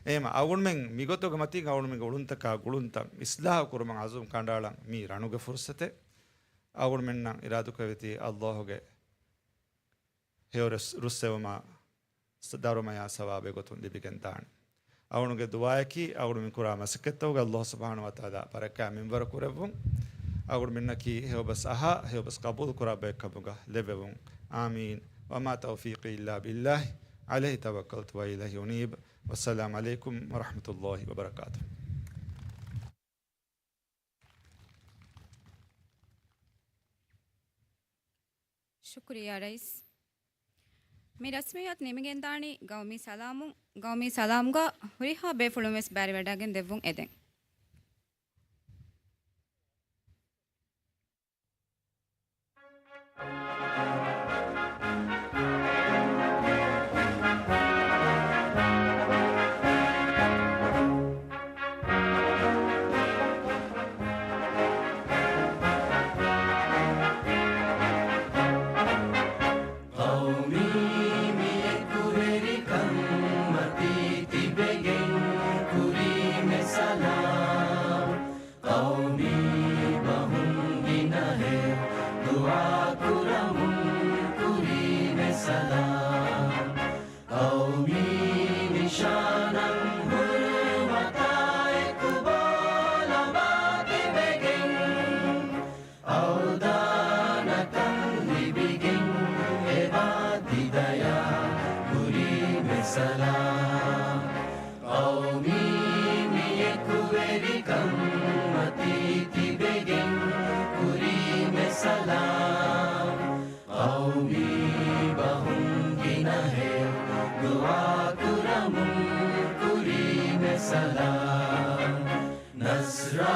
އެހެމަ އަޅުގަނޑުމެން މިގޮތުގެ މަތީގަ އަޅުގަނޑުމެންގެ އުޅުންތަކާ ގުޅުންތައް އިސްލާހު ކުރުމަށް އަޒުމް ކަނޑައަޅަން މީ ރަނުގެ ފުރުޞަތެއް. އަޅުގަނޑުމެންނަށް އިރާދުކުރެވިތީ ﷲ ގެ ހެޔޮ ރުއްސެވުމާ ދަރުމަޔާ ސަވާބެއް ގޮތުން ލިބިގެން ދާނެ. އަޅުގަނޑުގެ ދުޢާއަކީ އަޅުގަނޑުމެން ކުރާ މަސައްކަތްތަކުގަ ﷲ ސުބްޙާނަހޫ ވަތަޢާލާ ބަރަކާތް މިންވަރު ކުރެއްވުން. އަޅުގަނޑުމެންނަކީ ހެޔޮބަސް އަހާ، ހެޔޮބަސް ޤަބޫލު ކުރާ ބައެއް ކަމުގަ ލެއްވެވުން. އާމީން. وما توفيقي إلا بالله عليه توكلت وإليه أنيب. والسلام عليكم ورحمة الله وبركاته. ޝުކުރިއްޔާ ރައީސް. މި ރަސްމިއްޔާތު ނިމިގެންދާނީ ގައުމީ ސަލާމުން. ގައުމީ ސަލާމުގަ ހުރިހާ ބޭފުޅުން ވެސް ބައިވެވަޑައިގެން ދެއްވުން އެދެން. ޤައުމީ މި އެކުވެރިކަން މަތީ ތިބެގެން ކުރީމެ ސަލާމް. ޤައުމީ ބަހުން ގިނަހެއް ދުޢާ ކުރަމުން ކުރީމެ ސަލާމް. ޤައުމީ ނިޝާނަށް ހުރުމަތާ އެކު ބޯލަމާ ތިބެގެން އަވަދާނަކަން ލިބިގެން އެބާ ތި ދަޔާ ކުރީމެ ސަލާމް. ޤައުމީ މި އެކުވެރިކަން މަތީ ތިބެގެން ކުރީމެ ސަލާމް. ޤައުމީ ބަހުން ގިނަހެއް ދުޢާ ކުރަމުން ކުރީމެ ސަލާމް. ނަޞްރާ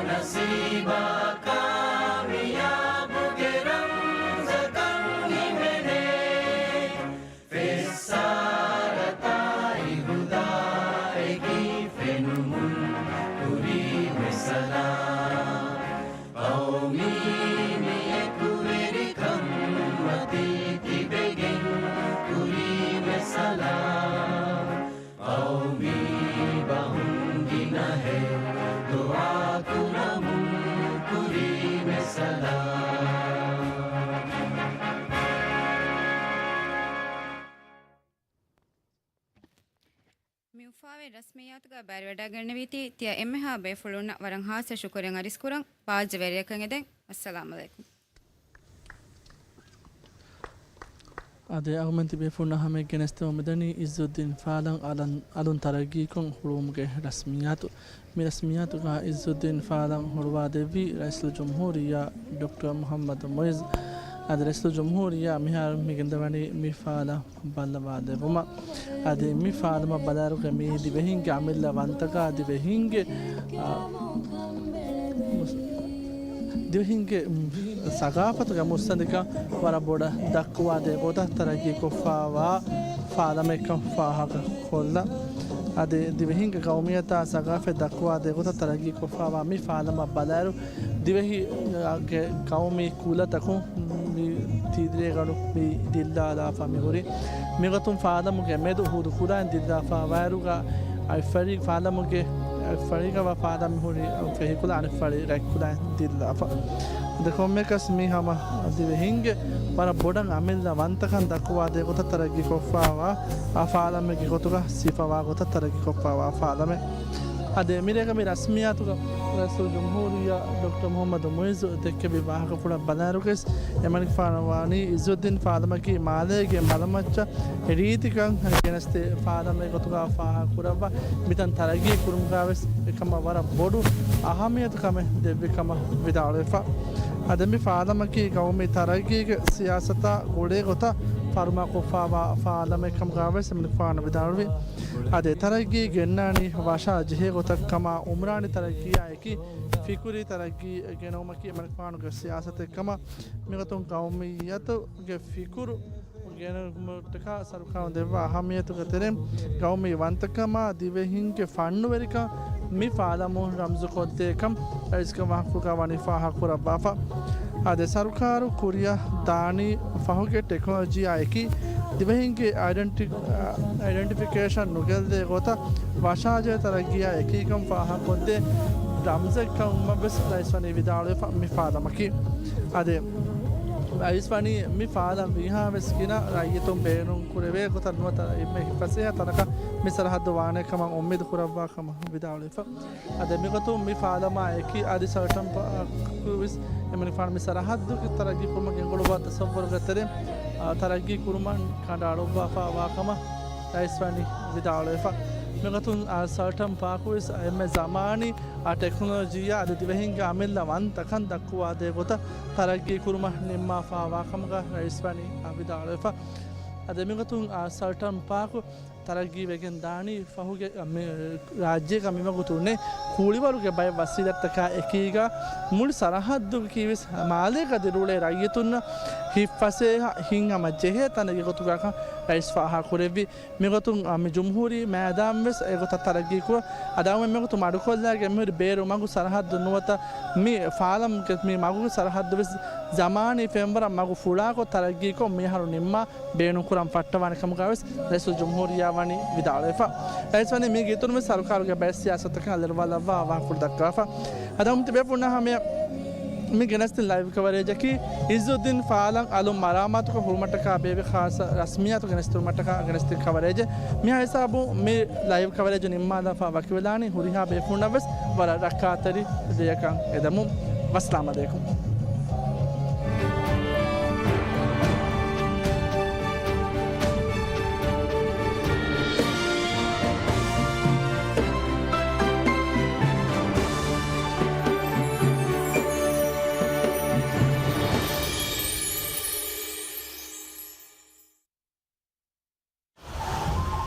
ނަސީބާ ކާމިޔާބުގެ ރަމްޒަކަށް ހިމެނޭ. ފެއްސާރަތާއި ހުދާއެކީ ފެނުމުން ކުރީމެ ސަލާމް. ޤައުމީ މި އެކުވެރިކަން މަތީ ތިބެގެން ކުރީމެ ސަލާމް. ޤައުމީ ބަހުން ގިނަހެއް ދުޢާ ކުރަމުން ކުރީމެ ސަލާމް. މި އުފާވެރި ރަސްމިއްޔާތުގަ ބައިވެވަޑައިގެންނެވީތީ ތިޔަ އެންމެހާ ބޭފުޅުންނަށް ވަރަށް ހާއްސަ ޝުކުރެއް އަރިސްކުރަން. ބާއްޖަވެރިއަކަށް އެދެން. އައްސަލާމް ޢަލައިކުމް. އާދެ، އަޅުގަނޑު ތިބޭފުޅުންނާ ހަމައަށް ގެނެސްދެމުން މިދަނީ އިއްޒުއްދީން ފާލަން އަލަން-، އަލުން ތަރައްގީކޮށް ހުޅުވުމުގެ ރަސްމިއްޔާތު. މި ރަސްމިއްޔާތުގަ އިއްޒުއްދީން ފާލަން ހުޅުވާދެއްވީ ރައީސުލްޖުމްހޫރިއްޔާ ޑޮކްޓަރ މުޙައްމަދު މުޢިއްޒު. އަދި ރައީސުލްޖުމްހޫރިއްޔާ މިހާރު މި ގެންދަވަނީ މި ފާލަން ބައްލަވާދެއްވުމަށް. އަދި މި ފާލަމަށް ބަލާއިރުގަ މި ދިވެހިންގެ އަމިއްލަ ވަންތަކާ ދިވެހިންގެ، އާ، މުސް-، ދިވެހިންގެ ސަގާފަތުގެ މުއްސަނދިކަން ވަރަށް ބޮޑަށް ދައްކުވާދޭ ގޮތަށް ތަރައްގީކޮށްފާވާ ފާލަމެއްކަން ފާހަގަކޮށްލަން. އަދި ދިވެހިންގެ ޤައުމިއްޔަތާ ސަގާފަތް ދައްކުވާދޭ ގޮތަށް ތަރައްގީކޮށްފާވާ މި ފާލަމަށް ބަލާއިރު، ދިވެހި ގެ ޤައުމީ ކުލަތަކުން މި ތިދިރޭގަނޑު މި ދިއްލާލާފަ މިހުރި. މިގޮތުން ފާލަމުގެ މެދު ހުދު ކުލައިން ދިއްލާފަ ވާއިރުގަ އައި ފަރީ-، ފާލަމުގެ އައި ފަރީގަ ވާ ފާލަމް މިހުރި ފެހި ކުލަ އަނެއް ފަރީ ރަތް ކުލައިން ދިއްލާފަ. އަދި ކޮންމެއަކަސް މީ ހަމަ ދިވެހިންގެ ވަރަށް ބޮޑަށް އަމިއްލަ ވަންތަކަން ދައްކުވާދޭ ގޮތަށް ތަރައްގީ ކޮށްފާވާ އާ ފާލަމެއްގެ ގޮތުގަ ސިފަވާ ގޮތަށް ތަރައްގީ ކޮށްފާވާ ފާލަމެއް. އަދި އެމިރޭގަ މި ރަސްމިއްޔާތުގަ ރައީސުލްޖުމްހޫރިއްޔާ ޑޮކްޓަރ މުޙައްމަދު މުޢިއްޒު ދެއްކެވި ވާހަކަފުޅަށް ބަލާއިރުގަސް އެމަނިކުފާނު ވާނީ އިއްޒުއްދީން ފާލަމަކީ މާލޭގެ މަލަމައްޗަށް ރީތިކަން ގެނެސްދޭ ފާލަމެއް ގޮތުގަ ފާހަގަކުރައްވާ މިތަން ތަރައްގީ ކުރުމުގަވެސް އެކަމަށް ވަރަށް ބޮޑު އަހައްމިޔަތު ކަމެއް ދެއްވި ކަމަށް ވިދާޅުވެފަ. އަދި މި ފާލަމަކީ ޤައުމީ ތަރައްގީގެ ސިޔާސަތާ ގުޅޭ ގޮތަށް ފަރުމާކޮށްފާވާ ފާލަމެއް ކަމުގަވެސް އެމަނިކުފާނު ވިދާޅުވި. އަދި ތަރައްގީ ގެންނާނީ ވަށާ ޖެހޭ ގޮތަށް ކަމަށް އުމްރާނީ ތަރައްގީއާ އެކީ ފިކުރީ ތަރައްގީ ގެނައުމަކީ އެމަނިކުފާނުގެ ސިޔާސަތެއް ކަމަށް މިގޮތުން ޤައުމިއްޔަތުގެ ފިކުރު ގެނައުމަށްޓަކާ ސަރުކާރުން ދެއްވާ އަހައްމިޔަތުގެ ތެރެއިން ޤައުމީ ވަންތަކަމާ ދިވެހިންގެ ފަންނުވެރިކަން މި ފާލަމުން ރަމްޒުކޮށްދޭ ކަން ރައީސްގެ ވާހަކަފުޅުގަ ވަނީ ފާހަގަކުރައްވާފަ. އަދި ސަރުކާރު ކުރިއަށް ދާނީ ފަހުގެ ޓެކްނޮލޮޖީއާ އެކީ ދިވެހިންގެ އައިޑެންޓި-، އައިޑެންޓިފިކޭޝަން ނުގެއްލޭ ގޮތަށް ވަށާޖެހޭ ތަރައްގީއާ އެކީކަން ފާހަގަކޮށްދޭ ރަމްޒެއްކަމަށްވެސް ރައީސް ވަނީ ވިދާޅުވެފަ މި ފާލަމަކީ. އަދި ރައީސް ވަނީ މި ފާލަން ވީހާވެސް ގިނަ ރައްޔިތުން ބޭނުން ކުރެވޭ ގޮތަށް ނުވަތަ އެންމެ ހިތްފަސޭހަ ތަނަކަށް މި ސަރަހައްދު ވާނޭ ކަމަށް އުއްމީދު ކުރައްވާ ކަމަށް ވިދާޅުވެފަ. އަދި މިގޮތުން މި ފާލަމާ އެކީ އަދި ސަރަޓަން ޕާކުވެސް އެމަނިކުފާނު މި ސަރަހައްދުގެ ތަރައްގީ ކުރުމަށް ގެންގުޅުއްވާ ތަސައްވަރުގެ ތެރެއިން، އާ، ތަރައްގީ ކުރުމަށް ކަނޑައަޅުއްވާފަ ވާ ކަމަށް ރައީސް ވަނީ ވިދާޅުވެފަ. މިގޮތުން އާ، ސަލްޓަން ޕާކުވެސް އެންމެ ޒަމާނީ އާ، ޓެކްނޮލޮޖީއާ އަދި ދިވެހިންގެ އަމިއްލަ ވަންތަކަން ދައްކުވާދޭ ގޮތަށް ތަރައްގީ ކުރުމަށް ނިންމާފާވާ ކަމުގަ ރައީސް ވަނީ އާ، ވިދާޅުވެފަ. އަދި މިގޮތުން އާ، ސަލްޓަން ޕާކު ތަރައްގީ ވެގެން ދާނީ ފަހުގެ، އަ، މި ރާއްޖޭގަ މިވަގުތު އުނެ ކޫޅިވަރުގެ ބައެއް ވަސީލަތްތަކާ އެކީގަ މުޅި ސަރަހައްދުގަކީވެސް މާލޭގަ ދިރިއުޅޭ ރައްޔިތުންނަށް ހިތްފަސޭހަ ހިތްހަމަ ޖެހޭ ތަނެއްގެ ގޮތުގަ ރައީސް ފާހަގަކުރެއްވި. މިގޮތުން، އަ، މި ޖުމްހޫރީ މައިދާން ވެސް އެގޮތަށް ތަރައްގީކުރ، އަދާ މިގޮތު މަޑުކޮށްލާގެ މިހުރި ބޭރު މަގު ސަރަހައްދު ނުވަތަ މި ފާލަމްގެ މި މަގުގެ ސަރަހައްދު ވެސް ޒަމާނީ ފެންވަރަށް މަގު ފުޅާކޮށް ތަރައްގީކޮށް މިއަހަރު ނިންމާ ބޭނުންކުރަން ފައްޓަވާނެ ކަމުގަވެސް ރައީސުލްޖުމްހޫރިއްޔާ ވަނީ ވިދާޅުވެފަ. ރައީސް ވަނީ މީގެ އިތުރުންވެސް ސަރުކާރުގެ ބައެއް ސިޔާސަތުތަކަށް އަލިއަޅުވާލައްވާ ވާހަކަފުޅު ދައްކާފަ. އަދި ހަމަ ތިބޭފުޅުންނާ ހަމަޔަށް މި ގެނެސްދިން ލައިވް ކަވަރޭޖަކީ އިއްޒުއްދީން ފާލަން އަލުން މަރާމާތުކޮށް ހުޅުމަށްޓަކާ ބޭއްވި ޚާއްޞަ ރަސްމިއްޔާތު ގެނެސްދިނުމަށްޓަކާ ގެނެސްދިން ކަވަރޭޖެއް. މިހާ ހިސާބުން މި ލައިވް ކަވަރޭޖު ނިންމާލާފަ ވަކިވެލާނީ ހުރިހާ ބޭފުޅުންނަށްވެސް ވަރަށް ރައްކާތެރި ދެޔަކަށް އެދެމުން. ވައްސަލާމް އަލައިކުމް.